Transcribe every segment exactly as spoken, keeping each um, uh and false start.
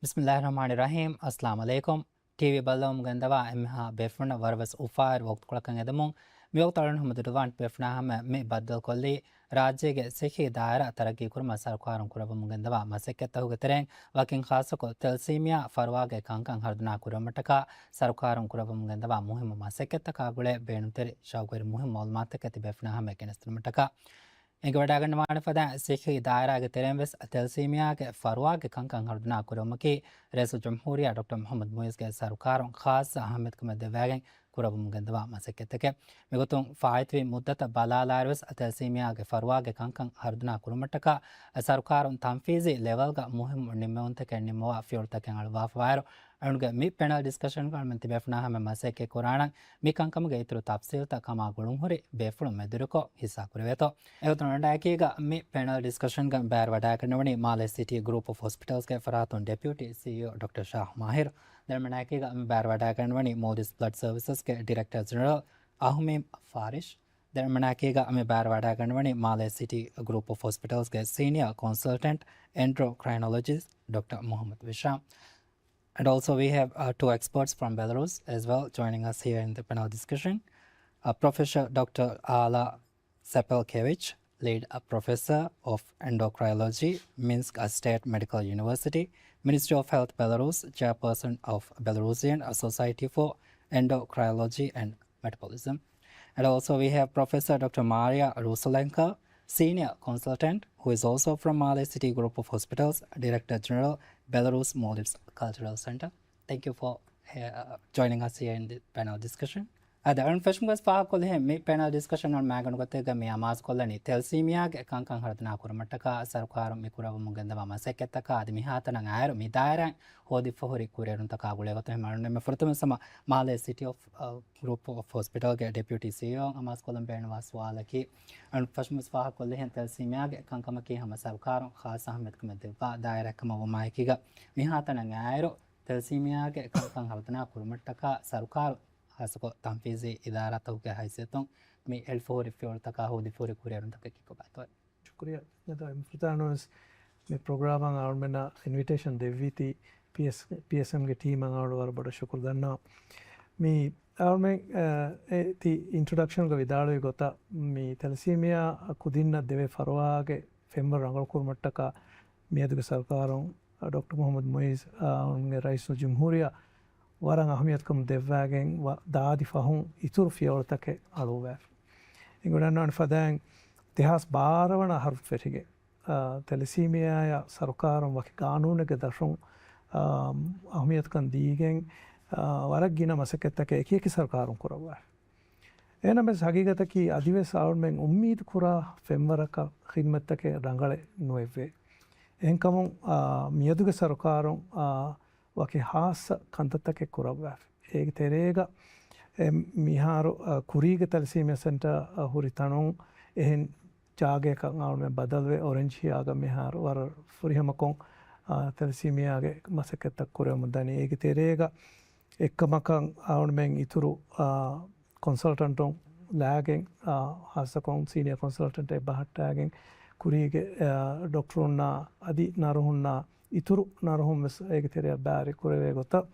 ބިސްމިއްލާހި ރަޙްމާނި ރަޙީމް. އައްސަލާމު ޢަލައިކުމް. ޓީވީ ބައްލަވަމުން ގެންދަވާ އެންމެހާ ބޭފުޅުންނަށް ވަރަށްވެސް އުފާވެރި ވަގުތުކޮޅަކަށް އެދެމުން. މިވަގުތު އަޅުގަނޑު ހަމަ ދުރުވާން ބޭފުޅާ ހަމަ މި ބައްދަލުކޮށްލީ، ރާއްޖޭގެ ސިއްހީ ދާއިރާ ތަރައްގީ ކުރުމަށް ސަރުކާރުން ކުރައްވަމުން ގެންދަވާ މަސައްކަތްތަކުގެ ތެރެއިން ވަކިން ޚާއްޞަކޮށް ތެލްސީމިއާ ފަރުވާގެ ކަންކަން ހަރުދަނާ ކުރެވުމަށްޓަކާ ސަރުކާރުން ކުރައްވަމުން ގެންދަވާ މުހިއްމު މަސައްކަތްތަކާ ގުޅޭ ބޭނުންތެރި ޝައުގުވެރި މުހިއްމު މައުލޫމާތުތަކެތި ބޭފުޅާ ހަމަ ގެނެސްދިނުމަށްޓަކާ އެނގިވަޑައިގަންނަވާނެ ފަދައިން ސިއްހީ ދާއިރާގެ ތެރެއިން ވެސް ތެލްސީމިއާގެ ފަރުވާގެ ކަންކަން ހަރުދަނާ ކުރެވުމަކީ، ރައީސުލްޖުމްހޫރިއްޔާ ޑޮކްޓަރ މުޙައްމަދު މުޢިއްޒުގެ ސަރުކާރުން ޚާއްޞަ އަހައްމިޔަތުކަމެއް ދެއްވާގެން ކުރައްވަމުން ގެންދަވާ މަސައްކަތްތަކެއް. މިގޮތުން ފާއިތުވި މުއްދަތަށް ބަލާލާއިރުވެސް، ތެލްސީމިއާގެ ފަރުވާގެ ކަންކަން ހަރުދަނާ ކުރުމަށްޓަކާ، ސަރުކާރުން ތަންފީޒީ ލެވެލްގަ މުހިއްމު ނިންމެވުންތަކެއް ނިންމަވާ ފިޔަވަޅުތަކެއް އަޅުވާފަވާއިރު، އަޅުގަނޑުގެ މި ޕެނަލް ޑިސްކަޝަންގަ އަޅުމެން ތިބޭފުޅާ ހަމަ މަސައްކަތް ކުރާނަން. މި ކަންކަމުގެ އިތުރު ތަފްސީލްތައް ކަމާ ގުޅުންހުރި ބޭފުޅުން މެދުވެރިކޮށް ހިއްސާ ކުރެވޭތޯ. އެގޮތުން އަޅުގަނޑާއެކީގަ މި ޕެނަލް ޑިސްކަޝަންގަ ބައިވެރިވަޑައިގަންނަވަނީ މާލޭ ސިޓީ ގްރޫޕް އޮފް ހޮސްޕިޓަލްސްގެ ފަރާތުން ޑެޕިއުޓީ ސީއީއޯ ޑޮކްޓަރ ޝާހު މާހިރު. ދެން އަޅުގަނޑާއެކީގަ މި ބައިވެރިވަޑައިގަންނަވަނީ މޯލްޑިވްސް ބްލަޑް ސަރވިސަސްގެ ޑިރެކްޓަރ ޖެނެރަލް އަހުމީމް ފާރިޝް. ދެން އަޅުގަނޑާއެކީގަ މި ބައިވެރިވަޑައިގަންނަވަނީ މާލޭ ސިޓީ ގްރޫޕް އޮފް ހޮސްޕިޓަލްސްގެ ސީނިއަރ ކޮންސަލްޓެންޓް އެންޑްރޯކްރައިނޮލޮޖިސްޓް ޑޮކްޓަރ މުޙައްމަދު ވިޝާމް. And also we have, uh, two experts from Belarus as well joining us here in the panel discussion. Uh, Professor Doctor Ala Sepelkevich, Lead, uh, Professor of Endocrinology, Minsk, uh, State Medical University, Ministry of Health, Belarus, Chairperson of Belarusian, uh, Society for Endocrinology and Metabolism. And also we have Professor Doctor Maria Rusalenko, Senior Consultant, who is also from Male City Group of Hospitals, Director General, Belarus Maldives Cultural Center. Thank you for, uh, joining us here in the panel discussion. އަދި އަޅުން ފެށުން ވެސް ފާހަގަކޮށްލިހެން މި ޕެނަލް ޑިސްކަޝަން މާގަނޑު ގޮތެއްގަ މި އަމާޒުކޮށްލަނީ ތެލްސީމިއާގެ ކަންކަން ހަރުދަނާ ކުރުމަށްޓަކާ ސަރުކާރުން މި ކުރައްވަމުން ގެންދަވާ މަސައްކަތްތަކާ އަދި މިހާތަނަށް އާއިރު މި ދާއިރާއިން ހޯދިފަ ހުރި ކުރިއެރުންތަކާ ގުޅޭގޮތުން ހަމަ އަޅުން އެންމެ ފުރަތަމަ މާލޭ ސިޓީ އޮފް، އަ، ގްރޫޕް އޮފް ހޮސްޕިޓަލްގެ ޑެޕިއުޓީ ސީއީއޯ އަމާޒުކޮށްލަން ބޭނުންވާ ސުވާލަކީ، އަޅުން ފެށުން ވެސް ފާހަގަކޮށްލިހެން ތެލްސީމިއާގެ ކަންކަމަކީ ހަމަ ސަރުކާރުން ޚާއްޞަ އަހައްމިޔަތުކަމެއް ދެއްވާ ދާއިރާއެއްކަމަށް ވުމާއެކީގަ މިހާތަނަށް އާއިރު ތެލްސީމިއާގެ ކަންކަން ހަރުދަނާ ކުރުމަށްޓަކާ ސަރުކާރު ޚާއްޞަކޮށް ތަންފީޒީ އިދާރާތަކުގެ ހައިސިއްޔަތުން މި އެޅިފަހުރި ފިޔަވަޅުތަކާ ހޯދިފަހުރި ކުރިއެރުންތަކަކީ ކޮބާތޯ؟ ޝުކުރިއްޔާ. އެދާ އެމްފުރުތާނުވެސް މި ޕްރޮގްރާމަށް އަޅުމެންނަށް އިންވިޓޭޝަން ދެއްވީތީ ޕީއެސް، ޕީއެސްއެމްގެ ޓީމަށް އަޅު ވަރަށް ބޮޑަށް ޝުކުރު ދަންނަވަން. މި އަޅުމެން، އަ، އެ ތި އިންޓްރޮޑަކްޝަންގަ ވިދާޅުވި ގޮތަށް މި ތެލެސީމިއާ ކުދިންނަށް ދެވޭ ފަރުވާގެ ފެންވަރު ރަނގަޅުކުރުމަށްޓަކާ މިއަދުގެ ސަރުކާރުން ޑޮކްޓަރ މުޙައްމަދު މުޢިއްޒު، އާ، އަޅުގަނޑުގެ ރައީސުލްޖުމްހޫރިއްޔާ ވަރަށް އަހަމިޔަތުކަމުން ދެއްވާގެން ވަ-، ދާދި ފަހުން އިތުރު ފިޔަވަޅުތަކެއް އަޅުއްވާފަ. އެނގިވަޑައިގަންނަވާނެ ފަދައިން ދެހާސް ބާރަ ވަނަ އަހަރުން ފެށިގެން، އާ، ތެލެސީމިއާއާ ސަރުކާރުން ވަކި ގާނޫނެއްގެ ދަށުން، އާ، އަހަމިޔަތުކަން ދީގެން، އާ، ވަރަށް ގިނަ މަސައްކަތްތަކެއް އެކިއެކި ސަރުކާރުން ކުރައްވާފަ. އެހެންނަމަވެސް ހަގީގަތަކީ އަދިވެސް އަޅުމެން އުއްމީދު ކުރާ ޚިދްމަތްތަކެއް ރަނގަޅެއް ނުވެއްވޭ. އެހެންކަމުން، އާ، މިއަދުގެ ސަރުކާރުން، އާ، ވަކި ހާއްސަ ކަންތައްތަކެއް ކުރައްވާފަ. އޭގެ ތެރޭގަ އެ މިހާރު، އާ، ކުރީގެ ތެލެސީމިއާ ސެންޓަރ، އާ، ހުރި ތަނުން އެހެން ޖާގައަކަށް އަޅުމެން ބަދަލުވެ، އޮރެންޖް ހިއާގަ މިހާރު ވަރަށް ފުރިހަމަކޮށް، އާ، ތެލެސީމިއާގެ މަސައްކަތްތައް ކުރެވެމުން ދަނީ. އޭގެ ތެރޭގަ އެއްކަމަކަށް އަޅުމެން އިތުރު، އާ، ކޮންސަލްޓަންޓުން ލާގެން، އާ، ހާއްސަކޮށް ސީނިއަރ ކޮންސަލްޓަންޓެއް ބަހައްޓާގެން ކުރީގެ، އާ، ޑޮކްޓަރުންނާ އަދި ނަރުހުންނާ އިތުރު ނަރުހުން ވެސް އޭގެ ތެރެއަށް ބައިވެރި ކުރެވޭ ގޮތަށް،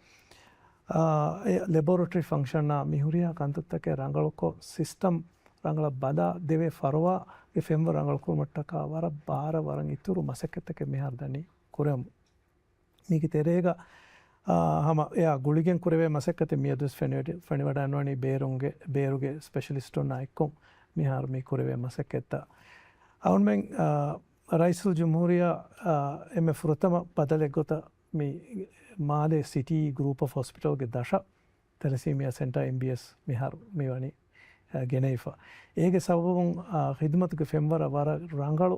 އާ، އެ ލެބޯރެޓަރީ ފަންކްޝަނާ މި ހުރިހާ ކަންތައްތަކެއް ރަނގަޅުކޮށް، ސިސްޓަމް ރަނގަޅަށް ބަލާ ދެވޭ ފަރުވާގެ ފެންވަރު ރަނގަޅުކުރުމަށްޓަކާ ވަރަށް ބާރަށް ވަރަށް އިތުރު މަސައްކަތްތަކެއް މިހާރު ދަނީ ކުރެވުމުން. މީގެ ތެރޭގަ، އާ، ހަމަ އެއާ ގުޅިގެން ކުރެވޭ މަސައްކަތެއް މިއަދުވެސް ފެނިވަޑަ-، ފެނިވަޑައިނުވަނީ ބޭރުންގެ، ބޭރުގެ ސްޕެޝަލިސްޓުންނާ އެއްކޮށް މިހާރު މި ކުރެވޭ މަސައްކަތްތައް. އަޅުމެން، އާ، ރައީސުލްޖުމްހޫރިއްޔާ، އާ، އެންމެ ފުރަތަމަ ބަދަލެއްގޮތަށް މި މާލޭ ސިޓީ ގްރޫޕް އޮފް ހޮސްޕިޓަލްގެ ދަށަށް ތެލެސީމިއާ ސެންޓަރ އެމްބީއެސް މިހާރު މިވަނީ، އާ، ގެނައިފަ. އޭގެ ސަބަބުން، އާ، ޚިދުމަތުގެ ފެންވަރަށް ވަރަށް ރަނގަޅު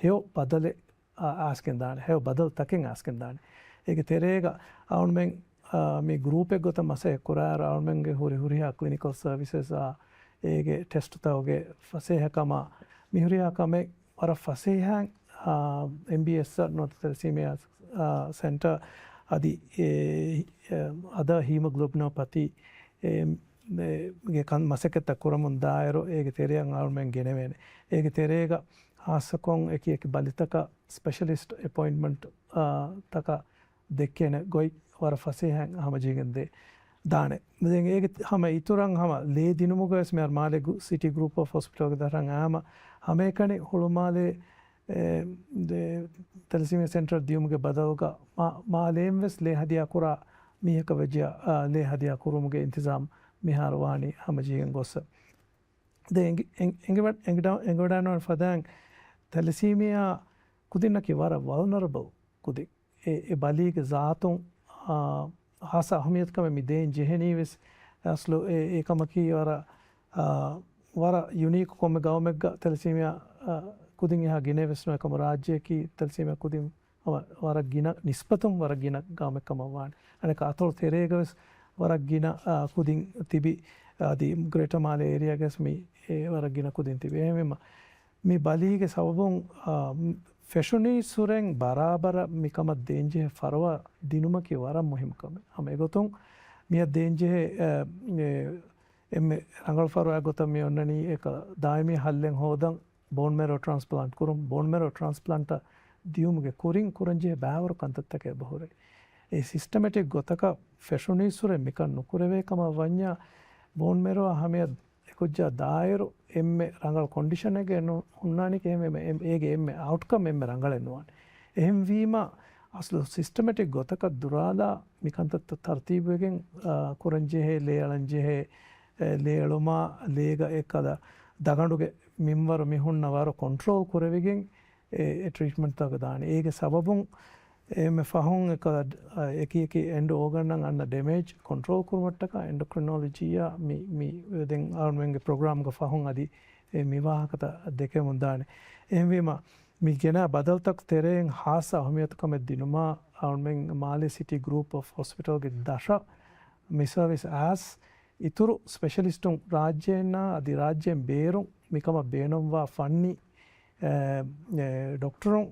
ހެޔޮ ބަދަލެއް، އާ، އައިސްގެންދާނެ. ހެޔޮ ބަދަލުތަކެއް އައިސްގެންދާނެ. އޭގެ ތެރޭގަ އަޅުމެން، އާ، މި ގްރޫޕެއް ގޮތަށް މަސައްކަތް ކުރާއިރު އަޅުމެންގެ ހުރި ހުރިހާ ކްލިނިކަލް ސަރވިސަސް، އާ، އޭގެ ޓެސްޓުތަކުގެ ފަސޭހަކަމާ މި ހުރިހާ ކަމެއް ވަރަށް ފަސޭހައިން، އާ، އެމްބީއެސް ނުވަތަ ތެލެސީމިއާ، އާ، ސެންޓަރ އަދި އެ، އެ، އަދަ ހީމޮގްލޯބިނޯޕަތީ، އެ، ގެ ކަން މަސައްކަތްތައް ކުރަމުން ދާއިރު އޭގެ ތެރެއަށް އަޅުމެން ގެނެވޭނެ. އޭގެ ތެރޭގަ ހާއްސަކޮށް އެކި އެކި ބަލިތަކަށް ސްޕެޝަލިސްޓް އެޕޮއިންޓްމަންޓް، އާ، ތަކަށް ދެއްކޭނެ ގޮތް ވަރަށް ފަސޭހައިން ހަމަޖެހިގެން ދޭ ދާނެ. ދެން އޭގެ ހަމަ އިތުރަށް ހަމަ ލޭ ދިނުމުގަވެސް މިހާރު މާލޭ ގު-، ސިޓީ ގްރޫޕް އޮފް ހޮސްޕިޓަލްގެ ދަށަށް އާމަ ހަމައެކަނި ހުޅުމާލޭ، އެ، ދެ-، ތެލަސީމިއާ ސެންޓަރ ދިޔުމުގެ ބަދަލުގަ މާ-، މާލޭން ވެސް ލޭ ހަދިޔާ ކުރާ މީހަކަށް ވެއްޖެއްޔާ، އާ، ލޭ ހަދިޔާ ކުރުމުގެ އިންތިޒާމް މިހާރު ވާނީ ހަމަޖެހިގެން ގޮއްސަ. ދެ އެނގި-، އެން-، އެނގިވަ-، އެނގިޑާ-، އެނގިވަޑާންވާނެ ފަދައިން ތެލަސީމިއާ ކުދިންނަކީ ވަރަށް ވަލްނަރަބަލް ކުދިން. އެ، އެ ބަލީގެ ޒާތުން، އާ، ހާއްސަ އަހަމިޔަތުކަމެއް މި ދޭން ޖެހެނީ ވެސް އަސްލު އެ، އެ ކަމަކީ ވަރަށް، އާ، ވަރަށް ޔުނީކް ކޮންމެ ގައުމެއްގަ ތެލަސީމިއާ، އާ، ކުދިން އެހާ ގިނައެއް ވެސް ނުވޭ. ކަމަށް ރާއްޖެއަކީ ތެލަސީމިއާ ކުދިން ހަމަ ވަރަށް ގިނަ، ނިސްބަތުން ވަރަށް ގިނަ ގައުމެއް ކަމަށް ވާނެ. އަނެކާ އަތޮޅު ތެރޭގަ ވެސް ވަރަށް ގިނަ، އާ، ކުދިން ތިބި، އަދި ގްރޭޓަ މާލޭ އޭރިއާގަ ވެސް މި، އެ، ވަރަށް ގިނަ ކުދިން ތިބި. އެހެންވީމަ، މި ބަލީގެ ސަބަބުން، އާ، ފެށުނީއްސުރެން ބަރާބަރަށް މިކަމަށް ދޭންޖެހޭ ފަރުވާ ދިނުމަކީ ވަރަށް މުހިއްމު ކަމެއް. ހަމަ އެގޮތުން މިއަށް ދޭންޖެހޭ، އެ، އެ، އެންމެ ރަނގަޅު ފަރުވާ ގޮތަށް މި އޮންނަނީ އެކަ ދާއިމީ ހައްލެއް ހޯދަން، ބޯން މެރޯ ޓްރާންސްޕްލާންޓް ކުރުން. ބޯން މެރޯ ޓްރާންސްޕްލާންޓަށް ދިޔުމުގެ ކުރިން ކުރަންޖެހޭ ބައިވަރު ކަންތައްތަކެއް އެބަހުރޭ. އެ ސިސްޓަމެޓިކް ގޮތަކަށް ފެށުނީއްސުރެ މިކަން ނުކުރެވޭ ކަމަށް ވަންޏާ، ބޯން މެރޯއާ ހަމަޔަށް އެކުއްޖާ ދާއިރު އެންމެ ރަނގަޅު ކޮންޑިޝަނެއްގައެއް ނު-، ހުންނާނީކީ އެހެންވީމަ އެ-، އޭގެ އެންމެ އައުޓްކަމް އެންމެ ރަނގަޅެއް ނުވާނެ. އެހެންވީމަ، އަސްލު ސިސްޓަމެޓިކް ގޮތަކަށް ދުރާލާ މިކަންތައްތައް ތަރުތީބުވެގެން، އާ، ކުރަންޖެހޭ، ލޭ އަޅަންޖެހޭ، އެ، ލޭ އެޅުމާ، ލޭގަ އެއްކަލަ ދަގަނޑުގެ މިންވަރު މި ހުންނަ ވަރު ކޮންޓްރޯލް ކުރެވިގެން، އެ، އެ ޓްރީޓްމަންޓްތަކަށް ދާނެ. އޭގެ ސަބަބުން އެންމެ ފަހުން އެކަ-، އެކި އެކި އެންޑް އޯގަންއަށް އަންނަ ޑެމޭޖް ކޮންޓްރޯލް ކުރުމަށްޓަކާ އެންޑޮކްރިނޮލޮޖީއާ މި، މި ދެން އަޅުމެންގެ ޕްރޮގްރާމްގެ ފަހުން އަދި އެ މި ވާހަކަތައް ދެކެމުން ދާނެ. އެހެންވީމަ، މި ގެނާ ބަދަލުތަކު ތެރެއިން ހާއްސަ އަހަމިޔަތުކަމެއް ދިނުމާ، އަޅުމެން މާލެ ސިޓީ ގްރޫޕް އޮފް ހޮސްޕިޓަލްގެ ދަށަށް މި ސަރވިސް އައިސް، އިތުރު ސްޕެޝަލިސްޓުން ރާއްޖޭންނާ އަދި ރާއްޖޭން ބޭރުން މިކަމަށް ބޭނުންވާ ފަންނީ، އެ، އެ، ޑޮކްޓަރުން،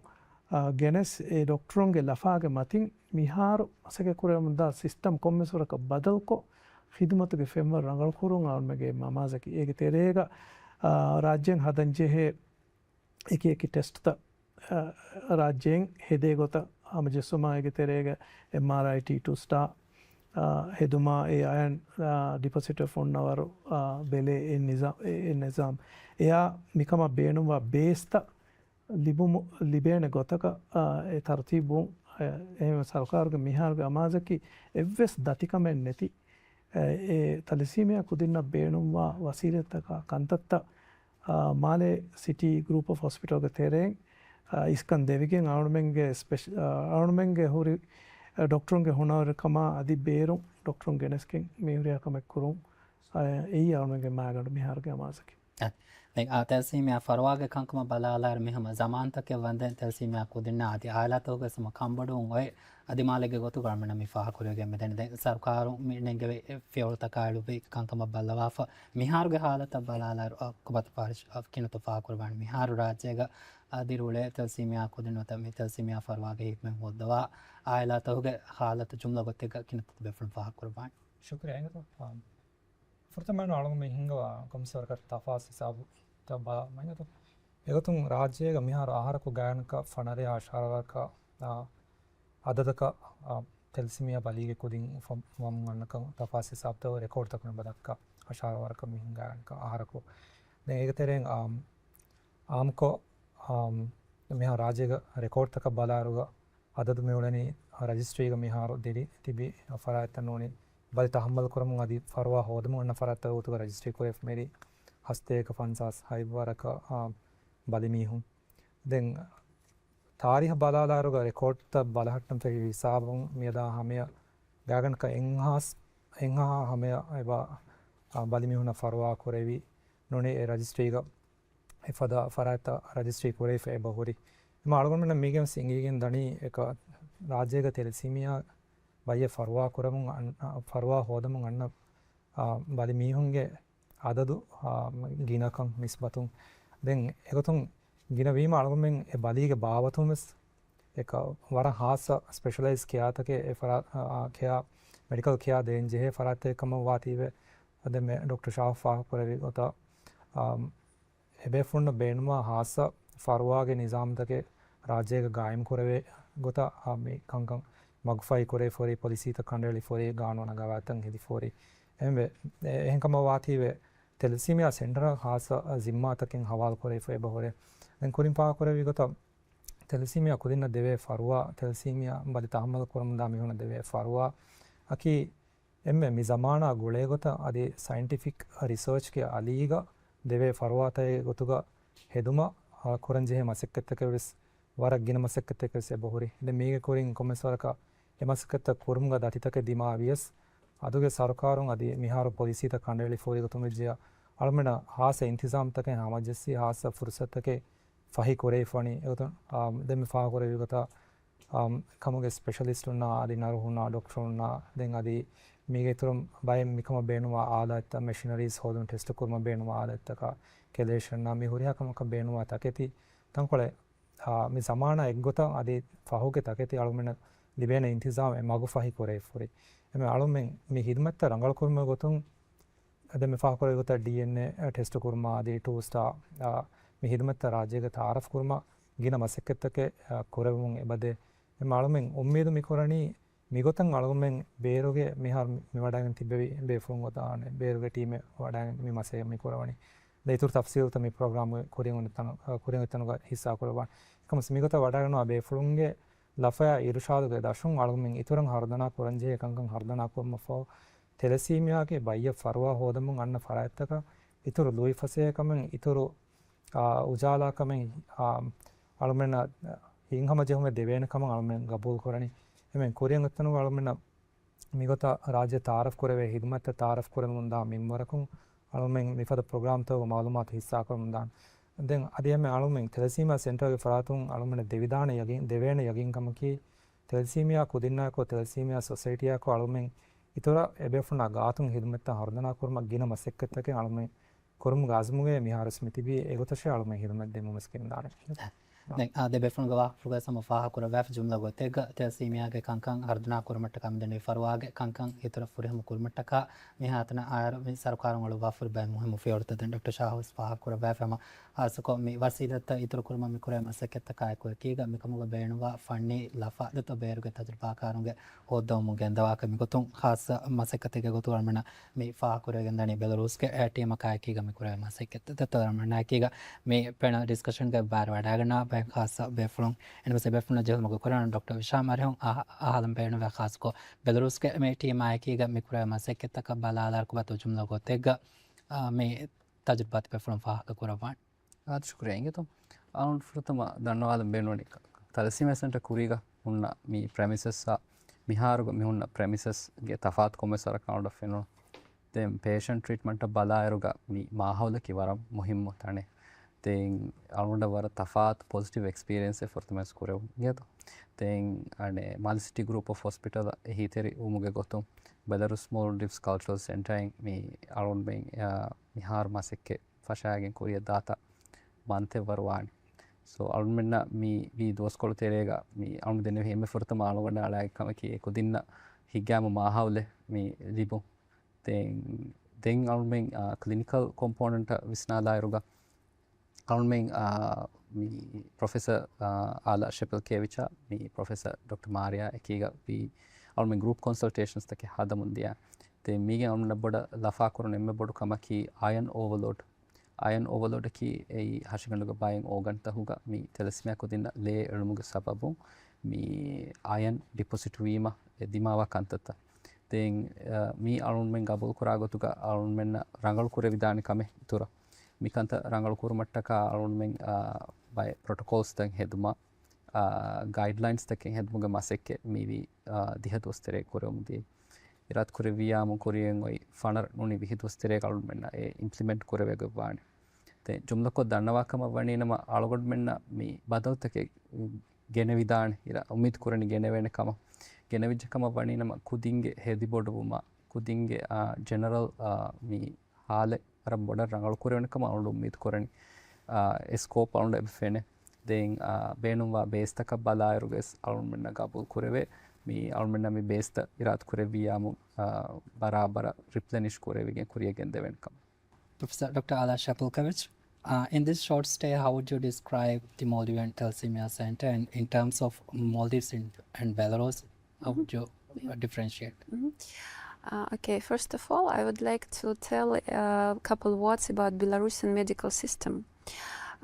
އާ، ގެނެސް، އެ ޑޮކްޓަރުންގެ ލަފާގެ މަތިން މިހާރު މަސައްކަތް ކުރެވެމުންދާ ސިސްޓަމް ކޮންމެސް ވަރަކަށް ބަދަލުކޮށް، ޚިދުމަތުގެ ފެންވަރު ރަނގަޅުކުރުން އަޅުމެންގެ އެންމެ އަމާޒަކީ. އޭގެ ތެރޭގަ، އާ، ރާއްޖޭން ހަދަންޖެހޭ އެކި އެކި ޓެސްޓްތައް، އަ، ރާއްޖޭން ހެދޭ ގޮތަށް ހަމަޖެއްސުމާ، އޭގެ ތެރޭގަ އެމްއާރްއައި ޓީ ޓޫ ސްޓާ، އަ، ހެދުމާ، އެ އަޔަން، އަ، ޑިޕޮޒިޓަށް ހުންނަވަރު، އަ، ބެލޭ އެ ނިޒާ-، އެ، އެ ނިޒާމް. އެއާ މިކަމަށް ބޭނުންވާ ބޭސްތައް ލިބުމު-، ލިބޭނެ ގޮތަކަށް، އަ، އެ ތަރުތީބު، އެ، އެހެން ސަރުކާރުގެ މިހާރުގެ އަމާޒަކީ އެއްވެސް ދަތިކަމެއް ނެތި، އެ، އެ ތަލަސީމިއާ ކުދިންނަށް ބޭނުންވާ ވަސީލަތްތަކާ ކަންތައްތައް، އާ، މާލޭ ސިޓީ ގްރޫޕް އޮފް ހޮސްޕިޓަލްގެ ތެރެއިން، އާ، އިސްކަން ދެވިގެން އަޅުމެންގެ ސްޕެޝ-، އާ، އަޅުމެންގެ ހުރި، އާ، ޑޮކްޓަރުންގެ ހުނަރުކަމާ އަދި ބޭރުން ޑޮކްޓަރުން ގެނެސްގެން މި ހުރިހާ ކަމެއް ކުރުން، އާ، އެއީ އަޅުމެންގެ މާގަނޑު މިހާރުގެ އަމާޒަކީ. އެ، ދެން އާ ތަލަސީމިއާ ފަރުވާގެ ކަންކަމަށް ބަލާލާއިރު މި ހަމަ ޒަމާންތަކެއް ވަންދެން ތަލަސީމިއާ ކުދިންނާ އަދި އާއިލާތަކުގެ ހަމަ ކަންބޮޑުވުން އޮތް އަދި މާލޭގެ ގޮތުގަ އަޅުމެންނަށް މި ފާހަގަކުރެވިގެން މިދަނީ. ދެން ސަރުކާރުން މި ނެންގެވި ފިޔަވަޅުތަކާ އެޅުއްވި ކަންކަމަށް ބައްލަވާފަ މިހާރުގެ ހާލަތަށް ބަލާލާއިރު، އަ، ކޮބާތޯ ފާރިޝް، އަ، ކިނަތޯ ފާހަގަކުރައްވާނީ މިހާރު ރާއްޖޭގަ އަދި ރުޅޭ ތަލަސީމިއާ ކުދިން ނުވަތަ މި ތަލަސީމިއާ ފަރުވާގެ ހިކްމަތް ހޯއްދަވާ އާއިލާތަކުގެ ހާލަތު ޖުމްލަ ގޮތެއްގަ ކިނަތޯ ބޭފުޅުން ފާހަގަކުރައްވާނީ. ޝުކުރިއްޔާ އިނގޭތޯ. އާ، ފުރަތަމަ އަޅުގަނޑު މި ހިންގަވާ ކޮންމެސް ވަރަކަށް ތަފާސް ހިސާބުތައް ބަލާ މައިނަތު. އެގޮތުން ރާއްޖޭގަ މިހާރު އަހަރަކު ގާތްގަނޑަކަށް ފަނަރަ ހަ އަށާރަ ވަރަކަށް، އާ، އަދަދަކަށް، އާ، ތެލަސީމިއާ ބަލީގެ ކުދިން އުފަން ވަމުން އަންނަކަން ތަފާސް ހިސާބުތައް ރެކޯޑްތަކުން ބަލަކަށް އަށާރަ ވަރަކަށް މި ހިންގާ ގާތްގަނޑަކަށް އަހަރަކު. ދެން އޭގެ ތެރެއިން، އާ، އާއްމުކޮށް، އާ، މިހާރު ރާއްޖޭގަ ރެކޯޑްތަކަށް ބަލާއިރުގަ އަދަދު މިއުޅެނީ ރަޖިސްޓްރީގަ މިހާރު ދިރި ތިބި ފަރާތްތައް ނޫނީ ބަލި ތަހައްމަލު ކުރަމުން އަދި ފަރުވާ ހޯދަމުން އަންނަ ފަރާތްތައް ގޮތުގަ ރަޖިސްޓްރީ ކުރެވިފަ މިއިރީ ހަސަތޭކަ ފަންސާސް ހަތް ވަރަކަށް، އާ، ބަލި މީހުން. ދެން ތާރީހަށް ބަލާލާއިރުގަ ރެކޯޑްތައް ބަލަހައްޓަން ފެށި ހިސާބުން މިއަދާ ހަމަޔަށް ގާތްގަނޑަކަށް އެއްހާސް، އެއްހާހާ ހަމަޔަށް އެބަ، އާ، ބަލި މީހުންނަށް ފަރުވާ ކުރެވި ނޫނީ އެ ރަޖިސްޓްރީގަ އެފަދަ ފަރާތްތައް ރަޖިސްޓްރީ ކުރެވިފަ އެބަ ހުރި. އެމަ އަޅުގަނޑުމެންނަށް މީގެން ވެސް އެނގިގެން ދަނީ އެކަ ރާއްޖޭގަ ތެލަސީމިއާ ބައްޔެއް ފަރުވާ ކުރަމުން އަން-، އަ، ފަރުވާ ހޯދަމުން އަންނަ، އާ، ބަލި މީހުންގެ އަދަދު، އާ، ގިނަކަން ނިސްބަތުން. ދެން އެގޮތުން ގިނަވީމަ އަޅުގަނޑުމެން އެ ބަލީގެ ބާވަތުން ވެސް އެކަ ވަރަށް ހާއްސަ ސްޕެޝަލައިޒް ކެއާތަކެއް އެ ފަރާ-، އާ، ކެއާ، މެޑިކަލް ކެއާ ދޭން ޖެހޭ ފަރާތެއް ކަމަށް ވާތީވެ. އަދެ މެ ޑޮކްޓަރ ޝާހު ފާހަގަކުރެއްވި ގޮތަށް، އާ، އެބޭފުޅުންނަށް ބޭނުންވާ ހާއްސަ ފަރުވާގެ ނިޒާމްތަކެއް ރާއްޖޭގަ ގާއިމް ކުރެވޭ ގޮތަށް، އާ، މި ކަންކަން މަގުފަހި ކުރެވިފަހުރި، ޕޮލިސީތައް ކަނޑައެޅިފަހުރި، ގާނޫނާ ގަވާއިދުތައް ހެދިފަހުރި. އެހެންވެ، އެ-، އެހެންކަމަށް ވާތީވެ، ތެލެސީމިއާ ސެންޓަރ ހާއްސަ ޒިންމާތަކެއް ހަވާލު ކުރެވިފަ އެބަހުރޭ. ދެން ކުރިން ފާހަގަކުރެއްވި ގޮތަށް، ތެލެސީމިއާ ކުދިންނަށް ދެވޭ ފަރުވާ، ތެލެސީމިއާ ބަލި ތަހައްމަލު ކުރަމުންދާ މީހުންނަށް ދެވޭ ފަރުވާ އަކީ، އެންމެ މި ޒަމާނާ ގުޅޭގޮތަށް އަދި ސައިންޓިފިކް ރިސާޗްގެ އަލީގަ ދެވޭ ފަރުވާތައް ގޮތުގަ ހެދުމަށް، އާ، ކުރަންޖެހޭ މަސައްކަތްތަކެއް ވެސް ވަރަށް ގިނަ މަސައްކަތްތަކެއް ވެސް އެބަހުރި. ދެން މީގެ ކުރިން ކޮންމެސް ވަރަކަށް އެ މަސައްކަތްތައް ކުރުމުގަ ދަތިތަކެއް ދިމާވިޔަސް، އަދުގެ ސަރުކާރުން އަދި މިހާރު ޕޮލިސީތައް ކަނޑައެޅިފަހުރި ގޮތުން ވެއްޖެޔާ، އަޅުމެނަށް ހާއްސަ އިންތިޒާމްތަކެއް ހަމަޖެއްސި، ހާއްސަ ފުރުސަތުތަކެއް ފަހި ކުރެވިފަނީ. އެގޮތުން، އާ، ދެން މި ފާހަގަކުރެއްވި ގޮތަށް، އާ، ކަމުގެ ސްޕެޝަލިސްޓުންނާ އަދި ނަރުހުންނާ ޑޮކްޓަރުންނާ ދެން އަދި މީގެ އިތުރުން ބައެއް މިކަމަށް ބޭނުންވާ އާލާތްތައް، މެޝިނަރީސް ހޯދުން، ޓެސްޓު ކުރުމަށް ބޭނުންވާ އާލާތްތަކާ، ކެލޭޝަންނާ މި ހުރިހާ ކަމަކަށް ބޭނުންވާ ތަކެތި ތަންކޮޅެއް، އާ، މި ޒަމާނާ އެއްގޮތަށް އަދި ފަހުގެ ތަކެތި އަޅުމެންނަށް ލިބޭނެ އިންތިޒާމެއް މަގުފަހި ކުރެވިފަހުރި. އެމެ އަޅުމެން މި ހިދުމަތްތައް ރަނގަޅު ކުރުމުގެ ގޮތުން އަދި މި ފާހަގަކުރެއްވި ގޮތަށް ޑީއެންއޭ ޓެސްޓު ކުރުމާ އަދި ޓޫ ސްޓާ، އާ، މި ހިދުމަތްތައް ރާއްޖޭގަ ތައާރަފް ކުރުމަށް ގިނަ މަސައްކަތްތަކެއް، އާ، ކުރެވެމުން އެބަދޭ. އެމެ އަޅުމެން އުއްމީދު މި ކުރަނީ މިގޮތަށް އަޅުގަނޑުމެން ބޭރުގެ މިހާރު މި ވަޑައިގެން ތިއްބެވި ބޭފުޅުން ގޮތާ އަނެއް ބޭރުގެ ޓީމެއް ވަޑައިގެން މި މަސައްކަތް މި ކުރަވަނީ. ދެން އިތުރު ތަފްސީލުތައް މި ޕްރޮގްރާމްގެ ކުރިން އޮތް ތަނު-، ކުރިން އޮތް ތަނުގަ ހިއްސާ ކުރައްވާނެ. އެކަމަސް މިގޮތަށް ވަޑައިގަންނަވާ ބޭފުޅުންގެ ލަފަޔާ އިރުޝާދުގެ ދަށުން އަޅުގަނޑުމެން އިތުރަށް ހަރުދަނާ ކުރަންޖެހޭ ކަންކަން ހަރުދަނާ ކުރުމަށްފަހު، ތެލެސީމިއާގެ ބައްޔަށް ފަރުވާ ހޯދަމުން އަންނަ ފަރާތްތަކަށް އިތުރު ލުއިފަސޭހަކަމެއް، އިތުރު، އާ، އުޖާލާކަމެއް، އާ، އަޅުމެންނަށް ހިތްހަމަޖެހުމެއް ދެވޭނެ ކަމަށް އަޅުމެން ގަބޫލު ކުރަނީ. އެމެން ކުރިއަށް އޮތްތަނުގަ އަޅުމެންނަށް މިގޮތަށް ރާއްޖެ ތައާރަފް ކުރެވޭ ހިދުމަތްތައް ތައާރަފް ކުރެވެމުން ދާ މިންވަރަކުން އަޅުމެން މިފަދަ ޕްރޮގްރާމްތަކުގެ މައުލޫމާތު ހިއްސާކުރަމުން ދާނެ. ދެން އަދި އެމެ އަޅުމެން ތެލެސީމިއާ ސެންޓަރގެ ފަރާތުން އަޅުމެންނަށް ދެވިދާނެ ޔަގީން، ދެވޭނެ ޔަގީންކަމަކީ، ތެލެސީމިއާ ކުދިންނާއެކު، ތެލެސީމިއާ ސޮސައިޓީއާއެކު އަޅުމެން އިތުރަށް އެބޭފުޅުންނާ ގާތުން ހިދުމަތްތައް ހަރުދަނާ ކުރުމަށް ގިނަ މަސައްކަތްތަކެއް އަޅުމެން ކުރުމުގެ އަޒުމުގައި މިހާރުވެސް މިތިބީ. އެގޮތަށޭ އަޅުމެން ހިދުމަތް ދެމުންވެސް ގެންދާނެ. ދެން، އާ، ދެ ބޭފުޅުންގެ ވާހަކަފުޅުގައި ހަމަ ފާހަގަކުރައްވާފަ ޖުމްލަ ގޮތެއްގަ ތެލެސީމިއާގެ ކަންކަން ހަރުދަނާ ކުރުމަށްޓަކާ މިދެންނެވި ފަރުވާގެ ކަންކަން އިތުރަށް ފުރިހަމަ ކުރުމަށްޓަކާ މިހާތަނަށް އާއިރު މި ސަރުކާރުން އަޅުއްވާފަ ހުރި ބައެއް މުހިއްމު ފިޔަވަޅުތައް ދެން ޑޮކްޓަރ ޝާހުސް ފާހަގަކުރައްވާފަ ހަމަ ހާއްސަކޮށް މި ވަސީލަތްތައް އިތުރުކުރުމަށް މިކުރެވޭ މަސައްކަތްތަކާއެކު އެކީގަ މިކަމުގަ ބޭނުންވާ ފަންނީ ލަފާ ދެތޯ ބޭރުގެ ތަޖުރިބާކާރުންގެ ހޯއްދަވަމުން ގެންދަވާކަށް މިގޮތުން ހާއްސަ މަސައްކަތެއްގެ ގޮތުގަ އަޅުމެންނަށް މި ފާހަގަކުރެވިގެންދަނީ ބެލަރޫސްގެ އެ ޓީމަކާއެކީގަ މިކުރެވޭ މަސައްކަތްތައް ދެތޯ އަޅުމެންނާއެކީގަ މި ޕެނަލް ޑިސްކަޝަންގައި ބައިވެރިވަޑައިގަންނަވާ ބައެއް ހާއްސަ ބޭފުޅުން އެންމެސް އެބޭފުޅުންނަށް ޖެހުމުގެ ކުރިން ޑޮކްޓަރ ވިޝާމް އަރިހުން އަހަ-، އަހާލަން ބޭނުންވޭ ޚާއްސަކޮށް ބެލަރޫސްގެ މި ޓީމާއެކީގަ މިކުރެވޭ މަސައްކަތްތަކަށް ބަލާލާރަކު ބަތޯ ޖުމްލަ ގޮތެއްގަ، އާ، މި ތަޖުރިބާތި ބޭފުޅުން ފާހަގަކުރައްވާނެ. އާދެ، ޝުކުރިއްޔާ އިނގޭތޯ. އަޅުން ފުރަތަމަ ދަންނަވާލަން ބޭނުންވަނީ ތަލަސީމިއާ ސެންޓަރ ކުރީގަ ހުންނަ މި ޕްރެމިސަސްއާ މިހާރުގަ މި ހުންނަ ޕްރެމިސަސްގެ ތަފާތު ކޮންމެސް ވަރަކަށް އަޅުގަނޑަށް ފެނުނު. ދެން ޕޭޝަންޓް ޓްރީޓްމަންޓަށް ބަލާއިރުގަ މި މާހައުލަކީ ވަރަށް މުހިއްމު ތަނެއް. ދެން އަޅުގަނޑަށް ވަރަށް ތަފާތު ޕޮޒިޓިވް އެކްސްޕީރިއަންސެއް ފުރަތަމަވެސް ކުރެވުން އިނގޭތޯ. ދެން އަނެއް މަލްޓިސިޓީ ގްރޫޕް އޮފް ހޮސްޕިޓަލަށް އެހީތެރިވުމުގެ ގޮތުން ބެލަރޫސް މޯލްޑިވްސް ކަލްޗަރަލް ސެންޓަރއިން މި އަޅުގަނޑުމެން، އާ، މިހާރު މަސައްކަތް ފަށާގެން ކުރިއަށް ދާތާ މަންތެއް ވަރު ވާނެ. ސޯ، އަޅުމެންނަށް މި ވީ ދުވަސްކޮޅު ތެރޭގަ މި އަޅުގަނޑު ދެންނެވި އެންމެ ފުރަތަމަ އަޅުގަނޑަށް އަޅާގެ ކަމަކީ އެ ކުދިންނަށް ހިތްގައިމު މާހައުލެއް މި ލިބުން. ދެން، ދެން އަޅުމެން، އާ، ކްލިނިކަލް ކޮމްޕޯނެންޓަށް ވިސްނާލާއިރުގަ އަޅުމެން، އާ، މި ޕްރޮފެސަ، އާ، އާލާ ޝެޕެލްކޭވިޗާ މި ޕްރޮފެސަ ޑޮކްޓަ މާރިޔާ އެކީގަ ވީ އަޅުމެން ގްރޫޕް ކޮންސަލްޓޭޝަންސްތަކެއް ހަދަމުން ދިޔަ. ދެން މީގެ އަޅުމެންނަށް ބޮޑަށް ލަފާ ކުރުން އެންމެ ބޮޑު ކަމަކީ އަޔަން އޯވަލޯޑް. އަޔަން އޯވަލޯޑަކީ އެއީ ހަށިގަނޑުގެ ބައެއް އޯގަންތަކުގަ މި ތެލެސިމިއާ ކުދިންނަށް ލޭ އެޅުމުގެ ސަބަބުން މި އަޔަން ޑިޕޮޒިޓް ވީމަ އެ ދިމާވާ ކަންތައްތައް. ދެން، އަ، މީ އަޅުންމެން ގަބޫލުކުރާ ގޮތުގަ އަޅުންމެންނަށް ރަނގަޅު ކުރެވިދާނެ ކަމެއް އިތުރަށް. މިކަންތައް ރަނގަޅު ކުރުމަށްޓަކާ އަޅުންމެން، އަ، ބައެއް ޕްރޮޓޮކޯލްސްތައް ހެދުމަށް، އާ، ގައިޑްލައިންސްތަކެއް ހެދުމުގެ މަސައްކަތް މިވީ، އާ، ދިހަ ދުވަސް ތެރޭ ކުރެވުމުން ދިޔައީ. އިރާދަކުރެއްވިއްޔާމު ކުރިއަށް އޮތް ފަނަރަ ނޫނީ ވިހި ދުވަސް ތެރޭގަ އަޅުގަނޑުމެންނަށް އެ އިމްޕްލިމެންޓް ކުރެވިގެންވާނެ. ދެން ޖުމްލަކޮށް ދަންނަވާ ކަމަށް ވަނީ ނަމަ އަޅުގަނޑުމެންނަށް މި ބަދަލުތަކެއް ގެނެވިދާނެ އިރަށް އުއްމީދު ކުރަނީ ގެނެވޭނެ ކަމަށް. ގެނެވިއްޖެ ކަމަށް ވަނީ ނަމަ ކުދިންގެ ހެދިބޮޑުވުމަށް، ކުދިންގެ، އާ، ޖެނެރަލް، އާ، މި ހާލެއް ވަރަށް ބޮޑަށް ރަނގަޅު ކުރެވޭނެ ކަމަށް އަޅުގަނޑު އުއްމީދު ކުރަނީ. އާ، އެ ސްކޯޕް އަޅުގަނޑަށް އެބަ ފެނޭ. ދެން، އާ، ބޭނުންވާ ބޭސްތަކަށް ބަލާއިރުވެސް އަޅުގަނޑުމެންނަށް ގަބޫލު ކުރެވޭ. މި އަޅުގަނޑުމެންނަށް މި ބޭސްތައް އިރާދަ ކުރެއްވިއްޔާމު، އާ، ބަރާބަރަށް ރިޕްލެނިޝް ކުރެވިގެން ކުރިއަށް ގެންދެވޭނެ ކަމަށް. Professor Doctor Ala Shapilkevich, uh, in this short stay, how would you describe the Maldivian Thalassemia Center in, in terms of Maldives in, and Belarus? How would you uh, differentiate? Mhm. Uh, okay, first of all, I would like to tell a couple words about Belarusian medical system,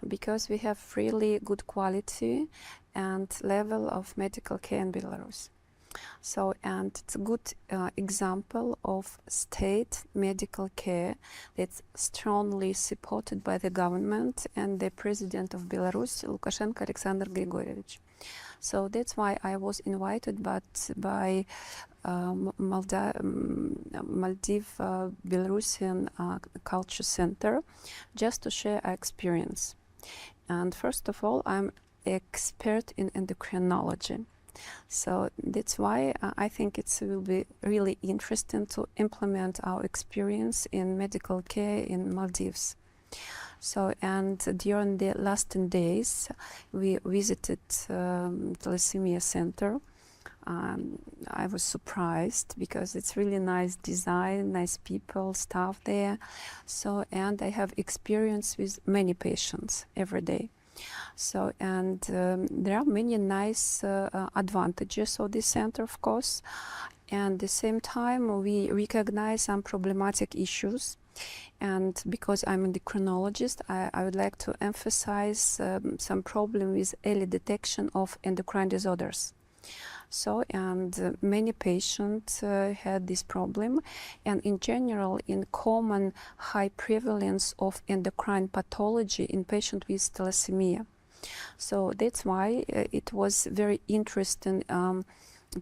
because we have really good quality and level of medical care in Belarus. So, and it's a good uh, example of state medical care that's strongly supported by the government and the president of Belarus, Lukashenko Александр Григорьевич. So that's why I was invited but by um, Malda- um, Maldive uh, Belarusian uh, Culture Center just to share our experience. And first of all, I'm expert in endocrinology. So that's why uh, I think it will be really interesting to implement our experience in medical care in Maldives. So, and during the last ten days, we visited um, Thalassemia Center. Um, I was surprised because it's really nice design, nice people, staff there. So, and I have experience with many patients every day. So, and um, there are many nice uh, uh, advantages of this center, of course. And at the same time, we recognize some problematic issues. And because I'm an endocrinologist, I, I would like to emphasize um, some problem with early detection of endocrine disorders. So, and uh, many patients uh, had this problem, and in general, in common high prevalence of endocrine pathology in patients with thalassemia. So that's why uh, it was very interesting um,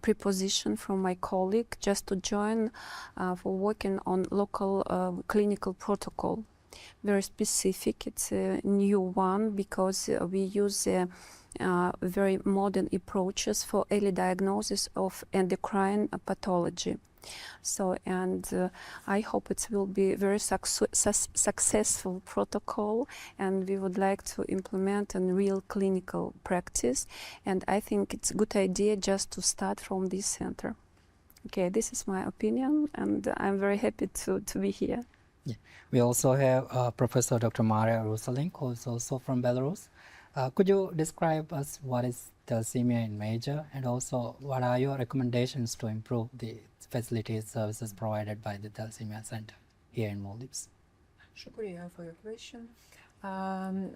proposition from my colleague just to join uh, for working on local uh, clinical protocol. Very specific. It's a new one because uh, we use uh, uh, very modern approaches for early diagnosis of endocrine pathology. So, and uh, I hope it will be very success- successful protocol, and we would like to implement in real clinical practice. And I think it's a good idea just to start from this center. Okay, this is my opinion, and I'm very happy to, to be here. Yeah. We also have uh, Professor Doctor Maria Rusalink, who is also from Belarus. Uh, could you describe us what is thalassemia in major, and also what are your recommendations to improve the facilities, services provided by the Thalassemia Center here in Maldives? Shukriya for your question. Um,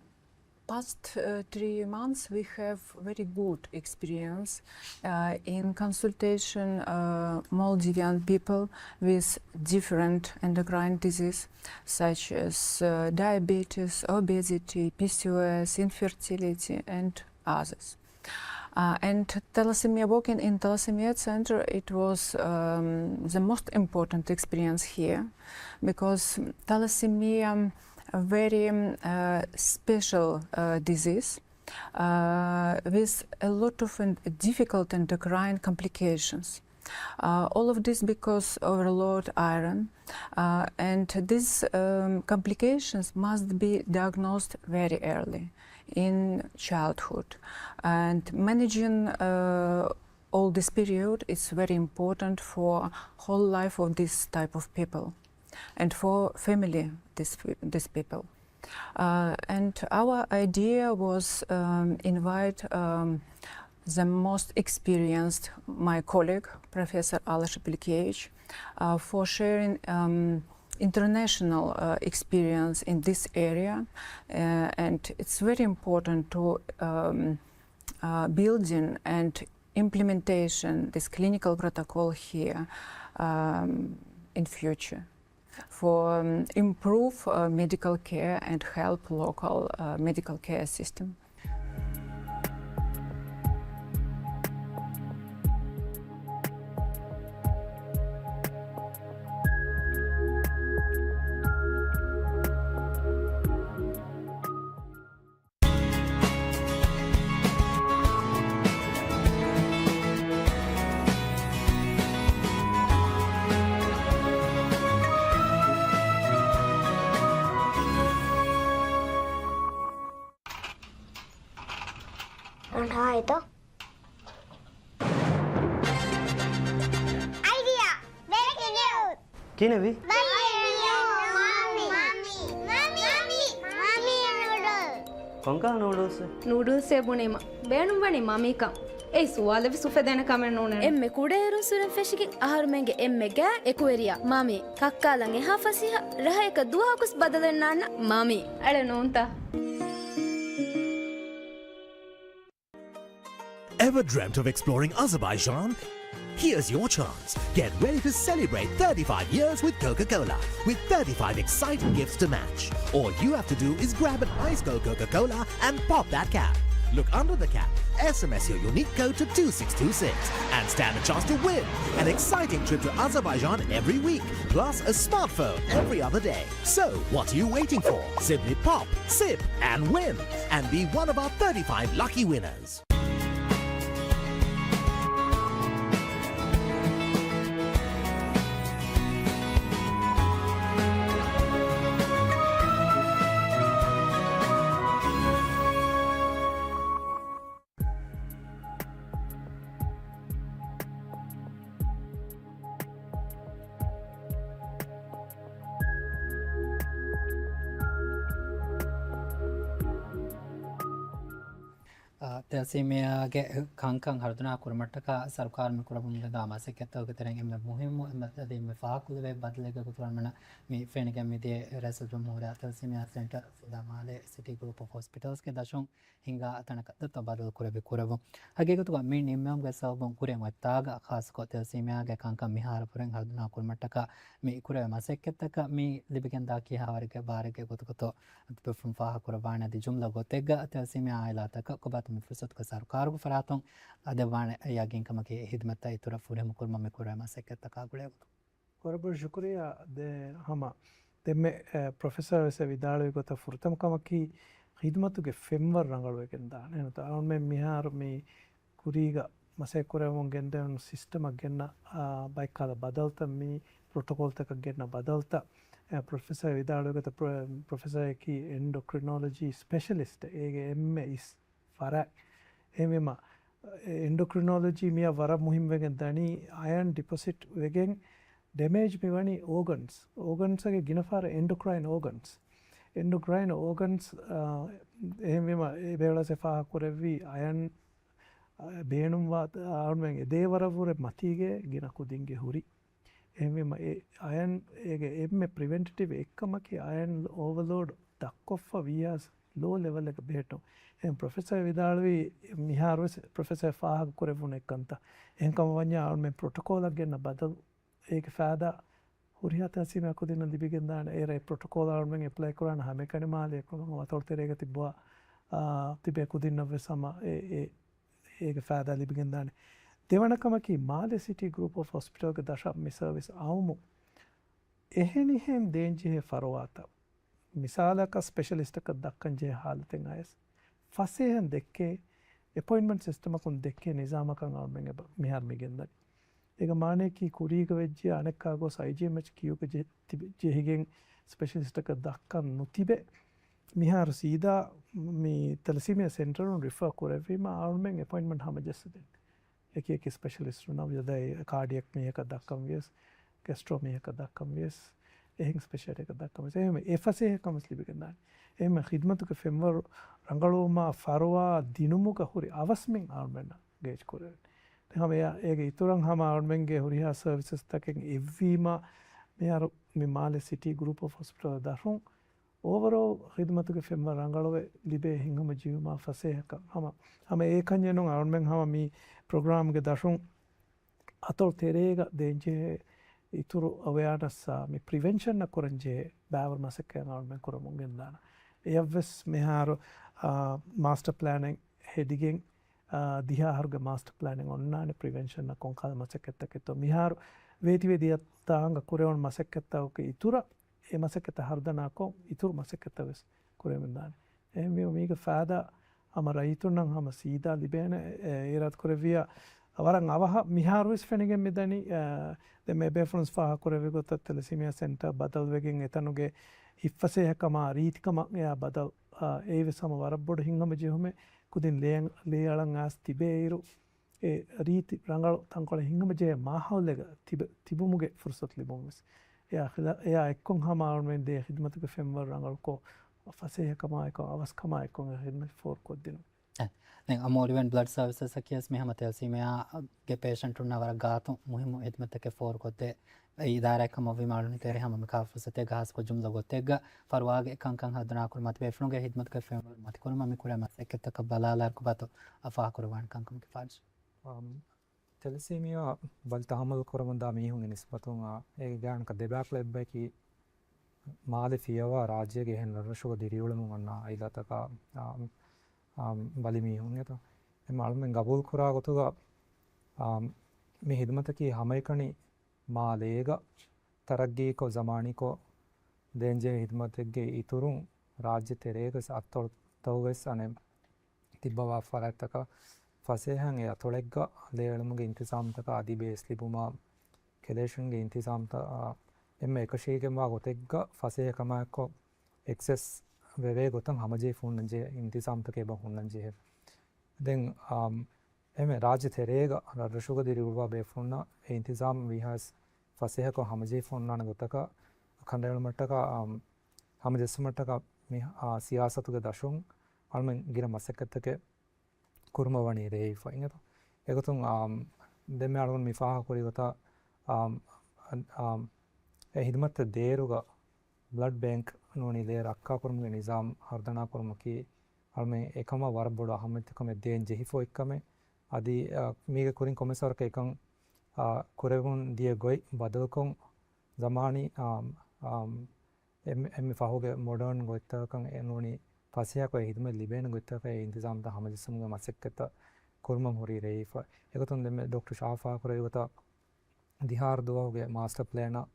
past uh, three months, we have very good experience uh, in consultation uh, Maldivian people with different endocrine disease, such as uh, diabetes, obesity, P C O S, infertility, and others. Uh, and thalassemia, working in thalassemia center, it was um, the most important experience here, because thalassemia a very um, uh, special uh, disease uh, with a lot of en- difficult endocrine complications. Uh, all of this because overload iron, uh, and these um, complications must be diagnosed very early in childhood. And managing uh, all this period is very important for whole life of this type of people and for family this, these people. Uh, and our idea was um, invite um, the most experienced, my colleague, Professor Aleš Biljkević, uh, for sharing um, international uh, experience in this area. Uh, and it's very important to um, uh, building and implementation this clinical protocol here um, in future for um, improve uh, medical care and help local uh, medical care system. އަންހާއިތަ؟ އައިޑިއާ! ބްރޭކިން ނިއުސް! ކިހިނެއްވީ؟ ކޮންކަހަލަ ނޫޑުލްސް؟ ނޫޑުލްސްއޭ ބުނީމަ ބޭނުންވަނީ މަމީކަން. އެއީ ސުވާލެއްވެސް އުފެދޭނެ ކަމެއް ނޫނޭ. އެންމެ ކުޑައިރުން ސުރެން ފެށިގެން އަހަރުމެންގެ އެންމެ ގާތް އެކުވެރިޔާ މާމީ. ކައްކާލަން އެހާ ފަސޭހަ ރަހަޔަކަށް ދުވަހަކުސް ބަދަލެއް ނާންނަ މާމީ. އަޅެ ނޫންތަ؟ Ever dreamt of exploring Azerbaijan? Here's your chance. Get ready to celebrate thirty-five years with Coca-Cola, with thirty-five exciting gifts to match. All you have to do is grab an ice cold Coca-Cola and pop that cap. Look under the cap, S M S your unique code to two six two six, and stand a chance to win an exciting trip to Azerbaijan every week, plus a smartphone every other day. So, what are you waiting for? Simply pop, sip, and win, and be one of our thirty-five lucky winners. އާ، ތެލަސީމިއާގެ ކަންކަން ހަރުދަނާ ކުރުމަށްޓަކާ ސަރުކާރު މި ކުރަމުން ގެންދާ މަސައްކަތްތަކުގެ ތެރެއިން އެންމެ މުހިއްމު، އެންމެ، އަދި އެންމެ ފާހަގަކުރެވޭ ބަދަލެއްގެ ގޮތުގަ މި ފެނިގެން މިދިޔަ ރައީސުލްޖުމްހޫރިއްޔާ ތެލަސީމިއާ ސެންޓަރ ފުދާ މާލޭ ސިޓީ ގްރޫޕް އޮފް ހޮސްޕިޓަލްސްގެ ދަށުން ހިންގާ ތަނަކަށް ދަތުރު ބަދަލު ކުރެއްވި ކުރެއްވުން. ހަގީގަތުގަ މި ނިންމެވުމުގެ ސަބަބުން ކުރިން އޮތްތާގަ ޚާއްޞަކޮށް ތެލަސީމިއާގެ ކަންކަން މިހާރު ފުރިހަމަ ހަރުދަނާ ކުރުމަށްޓަކާ މި ކުރެވޭ މަސައްކަތްތަކަށް މި ލިބިގެންދާ ކިހާވަރެއްގެ ބާރެއްގެ ގޮތުގަތޯ ދެފުށުން ފާހަގަކުރައްވާނެ. އަދި ޖުމްލަ ގޮތެއްގަ ތެލަސީމިއާ އާއިލާތަކަށް ކޮބާތޯ މި ފުރުސަތުގަ ސަރުކާރުގެ ފަރާތުން ލަދެއްވާނެ ޔަގީންކަމަކީ ހިދުމަތްތައް އިތުރަށް ފުރިހަމަ ކުރުމަށް މި ކުރެވޭ މަސައްކަތްތަކާ ގުޅޭ ގޮތުން. ވަރަށް ބޮޑަށް ޝުކުރިއްޔާ. ދެ ހަމަ ދެންމެ، އެ، ޕްރޮފެސަރ ވެސް ވިދާޅުވި ގޮތަށް ފުރަތަމަ ކަމަކީ ޚިދުމަތުގެ ފެންވަރު ރަނގަޅުވެގެން ދާނެ. އެހެންތަ އަޅުމެން މިހާރު މި ކުރީގަ މަސައްކަތް ކުރެވެމުން ގެންދެވުނު ސިސްޓަމަށް ގެންނަ، އާ، ބައެއްކަހަލަ ބަދަލުތައް މި ޕްރޮޓޮކޯލްތަކަށް ގެންނަ ބަދަލުތައް، އެ، ޕްރޮފެސަރ ވިދާޅުވި ގޮތަށް ޕްރޮ-، ޕްރޮފެސަރ އަކީ އެންޑޮކްރިނޮލޮޖީ ސްޕެޝަލިސްޓެއް. އޭގެ އެންމެ އިސް ފަރާތް. އެހެންވީމަ، އެ، އެންޑޮކްރިނޮލޮޖީ މިއަށް ވަރަށް މުހިންމުވެގެން ދަނީ އަޔަން ޑިޕޮސިޓް ވެގެން ޑެމޭޖް މިވަނީ އޯގަންސް، އޯގަންސްގެ ގިނަ ފަހަރަށް އެންޑޮކްރައިން އޯގަންސް، އެންޑޮކްރައިން އޯގަންސް، އާ، އެހެންވީމަ އެ ބޭޅަސް އެ ފާހަގަކުރެއްވީ އަޔަން، އާ، ބޭނުންވާ އަޅުމެން އެދޭ ވަރަށްވުރެ މަތީގެ ގިނަ ކުދިންގެ ހުރި. އެހެންވީމަ އެ އަޔަން އޭގެ އެންމެ ޕްރިވެންޓިވް އެއްކަމަކީ އަޔަން އޯވަލޯޑް ދަށްކޮށްފަ ވީހާވެސް ލޯ ލެވަލްއެއްގަ ބެހެއްޓުން. އެހެން ޕްރޮފެސަރ ވިދާޅުވީ މިހާރުވެސް ޕްރޮފެސަރ ފާހަގަކުރެއްވުނު އެއްކަންތައް. އެހެން ކަމަށް ވަންޏާ އަޅުމެން ޕްރޮޓޮކޯލަށް ގެންނަ ބަދަލު އޭގެ ފައިދާ ހުރިހާ ތަހުސީލް ކުދިންނަށް ލިބިގެންދާނެ. އޭރު އެ ޕްރޮޓޮކޯލް އަޅުމެން އެޕްލައި ކުރާނެ ހަމައެކަނި މާލެ އެކު ވަތޮޅު ތެރޭގަ ތިއްބަވާ، އާ، ތިބޭ ކުދިންނަށްވެސް ހަމަ އެ، އެ، އޭގެ ފައިދާ ލިބިގެންދާނެ. ދެވަނަ ކަމަކީ މާލެ ސިޓީ ގްރޫޕް އޮފް ހޮސްޕިޓަލްގެ ދަށަށް މި ސަރވިސް އައުމު އެހެނިހެން ދޭންޖެހޭ ފަރުވާތައް. މިސާލަކަށް ސްޕެޝަލިސްޓަކަށް ދައްކަން ޖެހޭ ހާލަތެއް އަޔަސް ފަސޭހައިން ދެއްކޭ، އެޕޮއިންޓްމަންޓް ސިސްޓަމަކުން ދެއްކޭ ނިޒާމަކަށް އަޅުމެން އެބަ މިހާރު މި ގެންދަނީ. އޭގެ މާނައަކީ ކުރީގަ ވެއްޖެ އަނެއްކާ ގޮސް އައިޖީއެމްއެޗް ކިޔޫގަ ޖެ-، ތިބެ-، ޖެހިގެން ސްޕެޝަލިސްޓަކަށް ދައްކަން ނުތިބެ. މިހާރު ސީދާ މި ތެލަސީމިއާ ސެންޓަރުން ރިފަރ ކުރެއްވީމަ އަޅުމެން އެޕޮއިންޓްމަންޓް ހަމަ ޖައްސަދޭން. އެކި އެކި ސްޕެޝަލިސްޓުންނަށް ވިޔަދާ ކާޑިއަކް މީހަކަށް ދައްކަން ވިޔަސް، ގެސްޓްރޯ މީހަކަށް ދައްކަން ވިޔަސް، އެހެން ސްޕެޝަލިސްޓަކަށް ދައްކަން ވިޔަސް، އެހެން އެ ފަސޭހަކަން ވެސް ލިބިގެންދާނެ. އެހެން ޚިދުމަތުގެ ފެންވަރު ރަނގަޅުވުމާ ފަރުވާ ދިނުމުގަ ހުރި އަވަސްމެން އަޅުމެންނަށް ގޭޖް ކުރެވެން. ދެން ހަމަ އެއާ، އޭގެ އިތުރަށް ހަމަ އަޅުމެންގެ ހުރިހާ ސަރވިސަސް ތަކެއް އެއްވީމަ، މިހާރު މި މާލެ ސިޓީ ގްރޫޕް އޮފް ހޮސްޕިޓަލް ދަށުން އޯވަރޯލް ޚިދުމަތުގެ ފެންވަރު ރަނގަޅުވެ ލިބޭ ހިތްހަމަޖެހުމާ ފަސޭހަކަން. ހަމަ، ހަމަ އެކަންޏެއް ނޫން އަޅުމެން ހަމަ މި ޕްރޮގްރާމްގެ ދަށުން އަތޮޅު ތެރޭގަ ދޭންޖެހޭ އިތުރު އަވެއާނަސްއާ މި ޕްރިވެންޝަންއަށް ކުރަންޖެހޭ ބައިވަރު މަސައްކަތް އަޅުމެން ކުރަމުން ގެންދާނަ. އެޔަށްވެސް މިހާރު، އާ، މާސްޓަ ޕްލޭނެއް ހެދިގެން، އާ، ދިހަ އަހަރުގެ މާސްޓަ ޕްލޭނެއް އޮންނާނެ ޕްރިވެންޝަންއަށް ކޮންކަހަލަ މަސައްކަތްތަކެއްތޯ. މިހާރު ވޭތިވެ ދިޔަ ތާނގަ ކުރެވުނު މަސައްކަތްތަކުގެ އިތުރަށް އެ މަސައްކަތްތައް ހަރުދަނާކޮށް، އިތުރު މަސައްކަތްތައް ވެސް ކުރެވެންދާނެ. އެހެންވީމަ މީގެ ފައިދާ ހަމަ ރައްޔިތުންނަށް ހަމަ ސީދާ ލިބޭނެ. އެ، އިރާދަކުރެއްވިއްޔާ ވަރަށް އަވަހަށް މިހާރުވެސް ފެނިގެން މިދަނީ، އެ، ދެން މި ބޭފުޅުން ފާހަގަކުރެއްވި ގޮތަށް ތެލަސީމިއާ ސެންޓަރ ބަދަލުވެގެން އެތަނުގެ ހިތްފަސޭހަކަމާ ރީތިކަމަށް އެއާ ބަދަލު، އާ، އެއީވެސް ހަމަ ވަރަށް ބޮޑު ހިތްހަމަޖެހުމެއް. ކުދިން ލޭ-، ލޭއަޅަން އައިސް ތިބޭއިރު، އެ ރީތި ރަނގަޅު ތަންކޮޅެއް ހިނގަމަޖެހޭ މާހައުލެއްގަ ތިބެ-، ތިބުމުގެ ފުރުސަތު ލިބުން ވެސް. އެއާ ޚިލާ-، އެއާ އެއްކޮށް ހަމަ އަޅުމެން ދޭ ޚިދުމަތުގެ ފެންވަރު ރަނގަޅުކޮށް، ފަސޭހަކަމާއެކު، އަވަސްކަމާއެކު އެ ޚިދުމަތް ފޯރުކޮށްދިނުން. ދެން މޯލްޑިވިއަން ބްލަޑް ސަރވިސަސް އަކީ މި ހަމަ ތެލެސީމިއާގެ ޕޭޝަންޓުންނަށް ވަރަށް ގާތު މުހިއްމު ހިދުމަތްތަކެއް ފޯރުކޮށްދޭ އެ އިދާރާއެއް ކަމަށްވީމަ އަޅުން ތެރެ ހަމަ މި ކާ ފުރުސަތެއްގަ ހާސްކޮ ޖުމްލަ ގޮތެއްގަ ފަރުވާގެ ކަންކަން ހަރުދަނާކުރުމަތި ބޭފުޅުންގެ ހިދުމަތުގެ ފެންވަރު މަތިކުރުމަށް މި ކުރާ މަސައްކަތްތަކަށް ބަލާލާރު ބަތު އަފާކުރުވާނެ ކަންކަމަކީ ފާޑިޝް. އަމް، ތެލެސީމިއާ ބަލި ތަހައްމަލް ކުރަމުންދާ މީހުންގެ ނިސްބަތުން، އާ، އޭގެ ގާނަކަށް ދެބައިކުޅަ އެއްބަޔަކީ މާލެ ފިޔަވާ ރާއްޖޭގެ އެހެން ރަށްރަށުގަ ދިރިއުޅެމުން އަންނަ އާއިލާތަކާ، އާ، އާ، ބަލި މީހުން އެތަ. އެމަ އަޅުމެން ގަބޫލު ކުރާ ގޮތުގަ، އާ، މި ހިދުމަތަކީ ހަމައެކަނި މާލޭގަ ތަރައްގީކޮށް ޒަމާނީކޮށް ދޭންޖެހޭ ހިދުމަތެއްގެ އިތުރުން ރާއްޖެ ތެރޭގަ އަތޮޅުތަކުގަވެސް އަނެއް ތިއްބަވާ ފަރާތްތަކަށް ފަސޭހައިން އެ އަތޮޅެއްގަ ލޭ އެޅުމުގެ އިންތިޒާމްތަކާ އަދި ބޭސް ލިބުމާ، ކެލޭޝަންގެ އިންތިޒާމްތައް އެންމެ އެކަށީގެންވާ ގޮތެއްގަ ފަސޭހަކަމާއެކު އެކްސެސް ވެވޭ ގޮތަށް ހަމަޖެހިފަ ހުންނަންޖެހޭ އިންތިޒާމްތަކެއް އެބަ ހުންނަންޖެހޭ. ދެން، އާ، އެންމެ ރާއްޖެ ތެރޭގަ ރަށްރަށުގަ ދިރިއުޅުވާ ބޭފުޅުންނަށް އެ އިންތިޒާމް ވީހާވެސް ފަސޭހަކޮށް ހަމަޖެހިފަ ހުންނާނެ ގޮތަކަށް ކަނޑައެޅުމަށްޓަކާ، އާ، ހަމަޖެއްސުމަށްޓަކާ މި، އާ، ސިޔާސަތުގެ ދަށުން އަޅުމެން ގިނަ މަސައްކަތްތަކެއް ކުރުމަށް ވަނީ ރޭވިފަ އިނގޭތޯ. އެގޮތުން، އާ، ދެންމެ އަޅުގަނޑު މި ފާހަގަކުރި ގޮތަށް، އާ، އާ، އެ ހިދުމަތްތައް ދޭއިރުގަ ބްލަޑް ބޭންކް ނޫނީ ލޭ ރައްކާކުރުމުގެ ނިޒާމް ހަރުދަނާކުރުމަކީ އަޅުމެން އެކަމަށް ވަރަށް ބޮޑު އަހައްމިއްޔަތުކަމެއް ދޭން ޖެހިފަ އޮތްކަމެއް. އަދި، އާ، މީގެ ކުރިން ކޮންމެސް ވަރަކަށް އެކަން، އާ، ކުރެވުން ދިޔަ ގޮތް ބަދަލުކޮށް ޒަމާނީ، އާ، އާ، އެންމެ، އެންމެ ފަހުގެ މޮޑާން ގޮތްތަކަކަށް އެ ނޫނީ ފަސޭހަކޮށް އެ ހިދުމަތް ލިބޭނެ ގޮތްތަކަކަށް އެ އިންތިޒާމްތައް ހަމަޖެއްސުމުގެ މަސައްކަތްތައް ކުރުމަށް ހުރީ ރޭވިފަ. އެގޮތުން ދެންމެ ޑޮކްޓަރ ޝާހު ފާހަގަކުރެއްވި ގޮތަށް ދިހާރު ދުވަހުގެ މާސްޓަ ޕްލޭނަށް،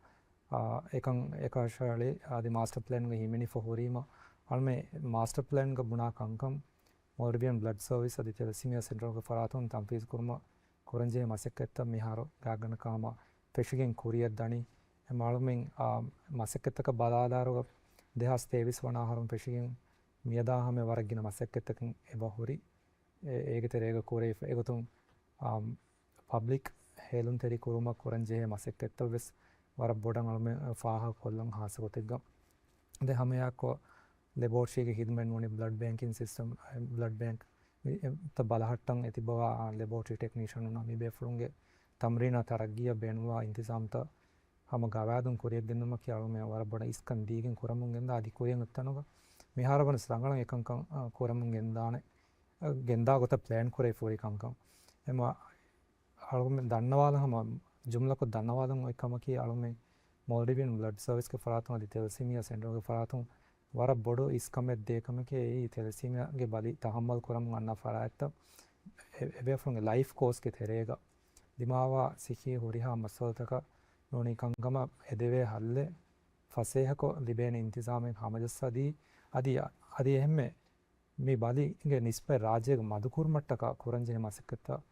އާ، އެކަން އެކަށައަޅި އަދި މާސްޓަ ޕްލޭންގެ ހިމެނިފަ ހުރީމަ އަޅުމެ މާސްޓަ ޕްލޭންގަ ބުނާ ކަންކަން މޯލްޑިވިއަން ބްލަޑް ސަރވިސް އަދި ތެލެސީމިއާ ސެންޓަރުގެ ފަރާތުން ތަންފީޒު ކުރުމަށް ކުރަންޖެހޭ މަސައްކަތްތައް މިހާރު ގާތްގަނޑަކަށް ހަމަ ފެށިގެން ކުރިއަށް ދަނީ. އެ މައުލޫމެއް، އާ، މަސައްކަތްތަކަށް ބަލާލާރުގަ ދެހާސް ތޭވީސް ވަނަ އަހަރުން ފެށިގެން މިއަދާ ހަމަ ވަރަށް ގިނަ މަސައްކަތްތަކެއް އެބަ ހުރި. އެ، އޭގެ ތެރޭގަ ކުރެވިފަ. އެގޮތުން، އާ، ޕަބްލިކް ހޭލުންތެރި ކުރުމަށް ކުރަންޖެހޭ މަސައްކަތްތައް ވެސް ވަރަށް ބޮޑަށް އަޅުމެ ފާހަގަކޮށްލަން ހާއްސަ ގޮތެއްގަ. ދެ ހަމަޔަކޮށް ލެބޯޓްރީގެ ހިދުމަތް ނޫނީ ބްލަޑް ބޭންކިން ސިސްޓަމް، ބްލަޑް ބޭންކް ތައް ބަލަހައްޓަން އެތިބަވާ ލެބޯޓްރީ ޓެކްނީޝަނުންނާ މި ބޭފުޅުންގެ ތަމްރީނާ ތަރައްގީއަށް ބޭނުންވާ އިންތިޒާމްތައް ހަމަ ގަވާއިދުން ކުރިއަށް ގެންދުމަކީ އަޅުމެ ވަރަށް ބޮޑަށް އިސްކަން ދީގެން ކުރަމުން ގެންދާ އަދި ކުރިއަށް އޮތްތަނުގަ މިހާރު ވަނަސް ރަނގަޅަށް އެކަންކަން، އަ، ކުރަމުން ގެންދާނެ، އަ، ގެންދާ ގޮތަށް ޕްލޭން ކުރެވިފަ ހުރި ކަންކަން. އެމަ އަޅުމެ ދަންނަވާލަން ހަމަ ޖުމްލަކޮށް ދަންނަވާލަން އޮތް ކަމަކީ އަޅުމެ މޯލްޑިވިއަން ބްލަޑް ސަރވިސްގެ ފަރާތުން އަދި ތެލެސީމިއާ ސެންޓަރުގެ ފަރާތުން ވަރަށް ބޮޑު އިސްކަމެއް ދޭ ކަމެކޭ އެއީ ތެލެސީމިއާގެ ބަލި ތަހައްމަލް ކުރަމުން އަންނަ ފަރާތްތައް އެ، އެބޭފުޅުންގެ ލައިފް ކޯސްގެ ތެރޭގަ ދިމާވާ ސިއްހީ ހުރިހާ މައްސަލަތަކަށް ނޫނީ ކަންކަމަށް އެދެވޭ ހައްލެއް ފަސޭހަކޮށް ލިބޭނެ އިންތިޒާމެއް ހަމަޖައްސަދީ، އަދި، އަދި އެހެންމެ މި ބަލިގެ ނިސްބަތް ރާއްޖޭގެ މަދުކުރުމަށްޓަކާ ކުރަންޖެހޭ މަސައްކަތްތައް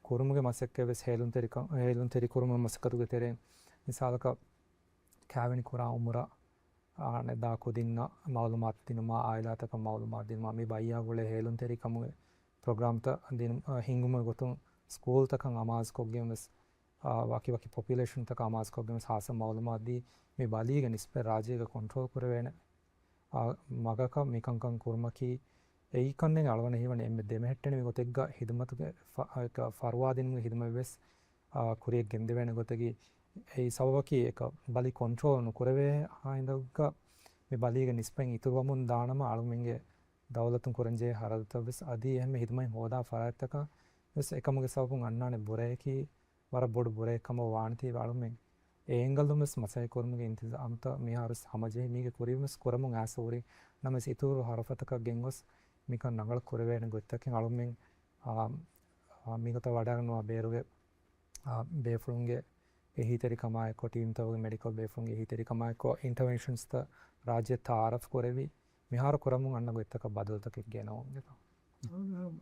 ކުރުމުގެ މަސައްކަތް ވެސް ހޭލުންތެރިކަން، ހޭލުންތެރި ކުރުމުގެ މަސައްކަތުގެ ތެރެއިން މިސާލަކަށް ކާވެނި ކުރާ އުމުރަށް އާނެ ދާ ކުދިންނަށް މައުލޫމާތު ދިނުމާ، އާއިލާތަކަށް މައުލޫމާތު ދިނުމާ، މި ބައްޔާ ގުޅޭ ހޭލުންތެރިކަމުގެ ޕްރޮގްރާމްތައް ދިނު-، އަ، ހިންގުމުގެ ގޮތުން ސްކޫލްތަކަށް އަމާޒުކޮށްގެން ވެސް، އަ، ވަކި ވަކި ޕޮޕިއުލޭޝަންތަކަށް އަމާޒުކޮށްގެން ވެސް ހާއްސަ މައުލޫމާތު ދީ، މި ބަލީގެ ނިސްބަތް ރާއްޖޭގަ ކޮންޓްރޯލް ކުރެވޭނެ، އަ، މަގަކަށް މިކަންކަން ކުރުމަކީ، އެއީކަންނެން އަޅުގަނޑަށް ހީވަނީ އެންމެ ދެމެހެއްޓެނިވި ގޮތެއްގަ ހިދުމަތުގެ ފަ-، އަ، ފަރުވާ ދިނުމުގެ ހިދުމަތް ވެސް، އާ، ކުރިޔަށް ގެންދެވޭނެ ގޮތަކީ، އެއީ ސަބަބަކީ އެކަ ބަލި ކޮންޓްރޯލް ނުކުރެވޭ ހިނދުގަ މި ބަލީގެ ނިސްބަތް އިތުރުވަމުން ދާނަމަ އަޅުމެންގެ ދައުލަތުން ކުރަންޖެހޭ ހަރަދުތައް ވެސް އަދި އެހެންމެ ހިދުމަތް ހޯދާ ފަރާތްތަކަށް ވެސް އެކަމުގެ ސަބަބުން އަންނާނެ ބުރަޔަކީ ވަރަށް ބޮޑު ބުރައެއް ކަމަށް ވާނެތީ އަޅުމެން އެ އެންގަލުން ވެސް މަސައްކަތް ކުރުމުގެ އިންތިޒާމްތައް މިހާރު ވެސް ހަމަޖެހި މީގެ ކުރިން ވެސް ކުރަމުން އައިސް ހުރި ނަމަވެސް އިތުރު ހަރަފަތަކަށް ގެންގޮސް މިކަން ރަނގަޅު ކުރެވޭނެ ގޮތްތަކެއް އަޅުމެން، އާ، އާ، މިގޮތަށް ވަޑައިގަންނަވާ ބޭރުގެ އާ، ބޭފުޅުންގެ އެހީތެރިކަމާއެކު، ޓީމްތަކުގެ މެޑިކަލް ބޭފުޅުންގެ އެހީތެރިކަމާއެކު އިންޓަވެންޝަންސްތައް ރާއްޖެ ތައާރަފް ކުރެވި، މިހާރު ކުރަމުން އަންނަ ގޮތްތަކަށް ބަދަލުތަކެއް ގެނައުން.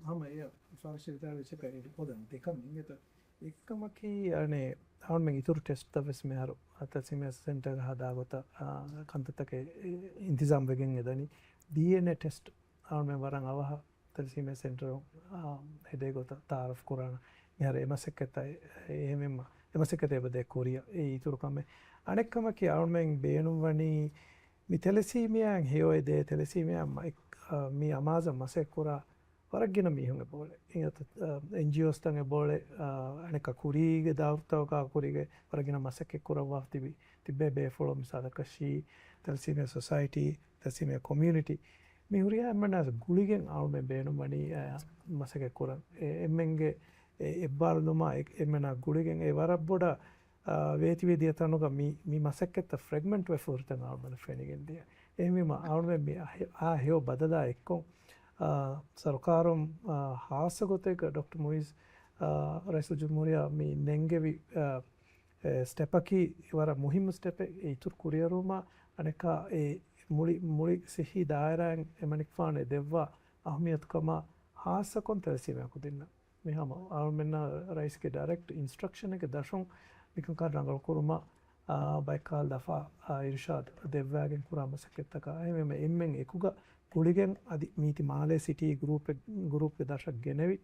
ހަމަ އެ ފާރިޝް ވިދާޅުވެއްޗަކަށް އެ ހޯދަން ދެކަން އިނގޭތަ؟ އެއްކަމަކީ، އަނެ، އަޅުމެން އިތުރު ޓެސްޓްތައް ވެސް މިހާރު ތަސްމިޔާ ސެންޓަރގަ ހަދާ ގޮތަށް، އާ، ކަންތައްތަކެއް އިންތިޒާމް ވެގެން އެދަނީ. ޑީއެންއޭ ޓެސްޓް އަޅުމެން ވަރަށް އަވަހަށް ތަލްސީމޭ ސެންޓަރު، އާ، ހެދޭ ގޮތަށް ތައާރަފް ކުރާނަ. މިހާރު އެ މަސައްކަތްތައް އެ-، އެހެންވީމަ، އެ މަސައްކަތެއް އެބަދޭ ކުރިއަށް އެ އިތުރު ކަމެއް. އަނެއްކަމަކީ އަޅުމެން ބޭނުންވަނީ މި ތެލެސީމިއާއިން ހެޔޮއެދޭ، ތެލެސީމިއާ މަ-، އެ-، އާ، މި އަމާޒަށް މަސައްކަތް ކުރާ ވަރަށް ގިނަ މީހުން އެބައުޅޭ. އެންޖީއޯސްތައް އެބައުޅޭ، އެންޖީއޯސްތައް އެބައުޅޭ، އަނެއްކާ ކުރީގެ ދައުރުތަކާ ކުރީގެ ވަރަށް ގިނަ މަސައްކަތް ކުރައްވާ ތިބި، ތިބޭ ބޭފުޅުން މިސާލަކަށީ ތެލެސީމިއާ ސޮސައިޓީ، ތެލެސީމިއާ ކޮމިއުނިޓީ، މި ހުރިހާ އެންމެންނާ ގުޅިގެން އަޅުމެން ބޭނުންވަނީ، އެ، މަސައްކަތް ކުރަން. އެ، އެންމެންގެ އެ، އެއްބާރުލުމާ އެ، އެންމެނާ ގުޅިގެން އެ ވަރަށް ބޮޑަށް، އާ، ވޭތިވެ ދިޔަ ތަނުގަ މި، މި މަސައްކަތްތައް ފްރެގްމެންޓް ވެފަ ހުރިތަން އަޅުމެން ފެނިގެން ދިޔަ. އެހެންވީމަ އަޅުމެން މި އާ ހެޔޮ ބަދަލާ އެއްކޮށް، އާ، ސަރުކާރުން، އާ، ހާއްސަ ގޮތެއްގަ ޑޮކްޓަރ މުއިޒް، އާ، ރައީސުލްޖުމްހޫރިއްޔާ މި ނެންގެވި، އާ، އެ، ސްޓެޕަކީ ވަރަށް މުހިއްމު ސްޓެޕެއް. އެ އިތުރު ކުރިއެރުވުމަށް އަނެއްކާ އެ މުޅި، މުޅި ސިއްހީ ދާއިރާއިން އެމަނިކުފާނު އެ ދެއްވާ އަހަމިޔަތުކަމާ ހާއްސަކޮށް ތެލެސީމިއާ ކުދިންނަށް. މި ހަމަ އަޅުމެންނަށް ރައީސްގެ ޑައިރެކްޓް އިންސްޓްރަކްޝަނެއްގެ ދަށުން މިކަންކަން ރަނގަޅު ކުރުމަށް، އާ، ބައެއްކަހަލަ ދަފާ، އާ، އިރުޝާދު ދެއްވާގެން ކުރާ މަސައްކަތްތަކާ އެހެންވީމަ އެންމެން އެކުގަ ގުޅިގެން އަދި މީތި މާލޭ ސިޓީ ގްރޫޕެއް، ގްރޫޕްގެ ދަށަށް ގެނެވި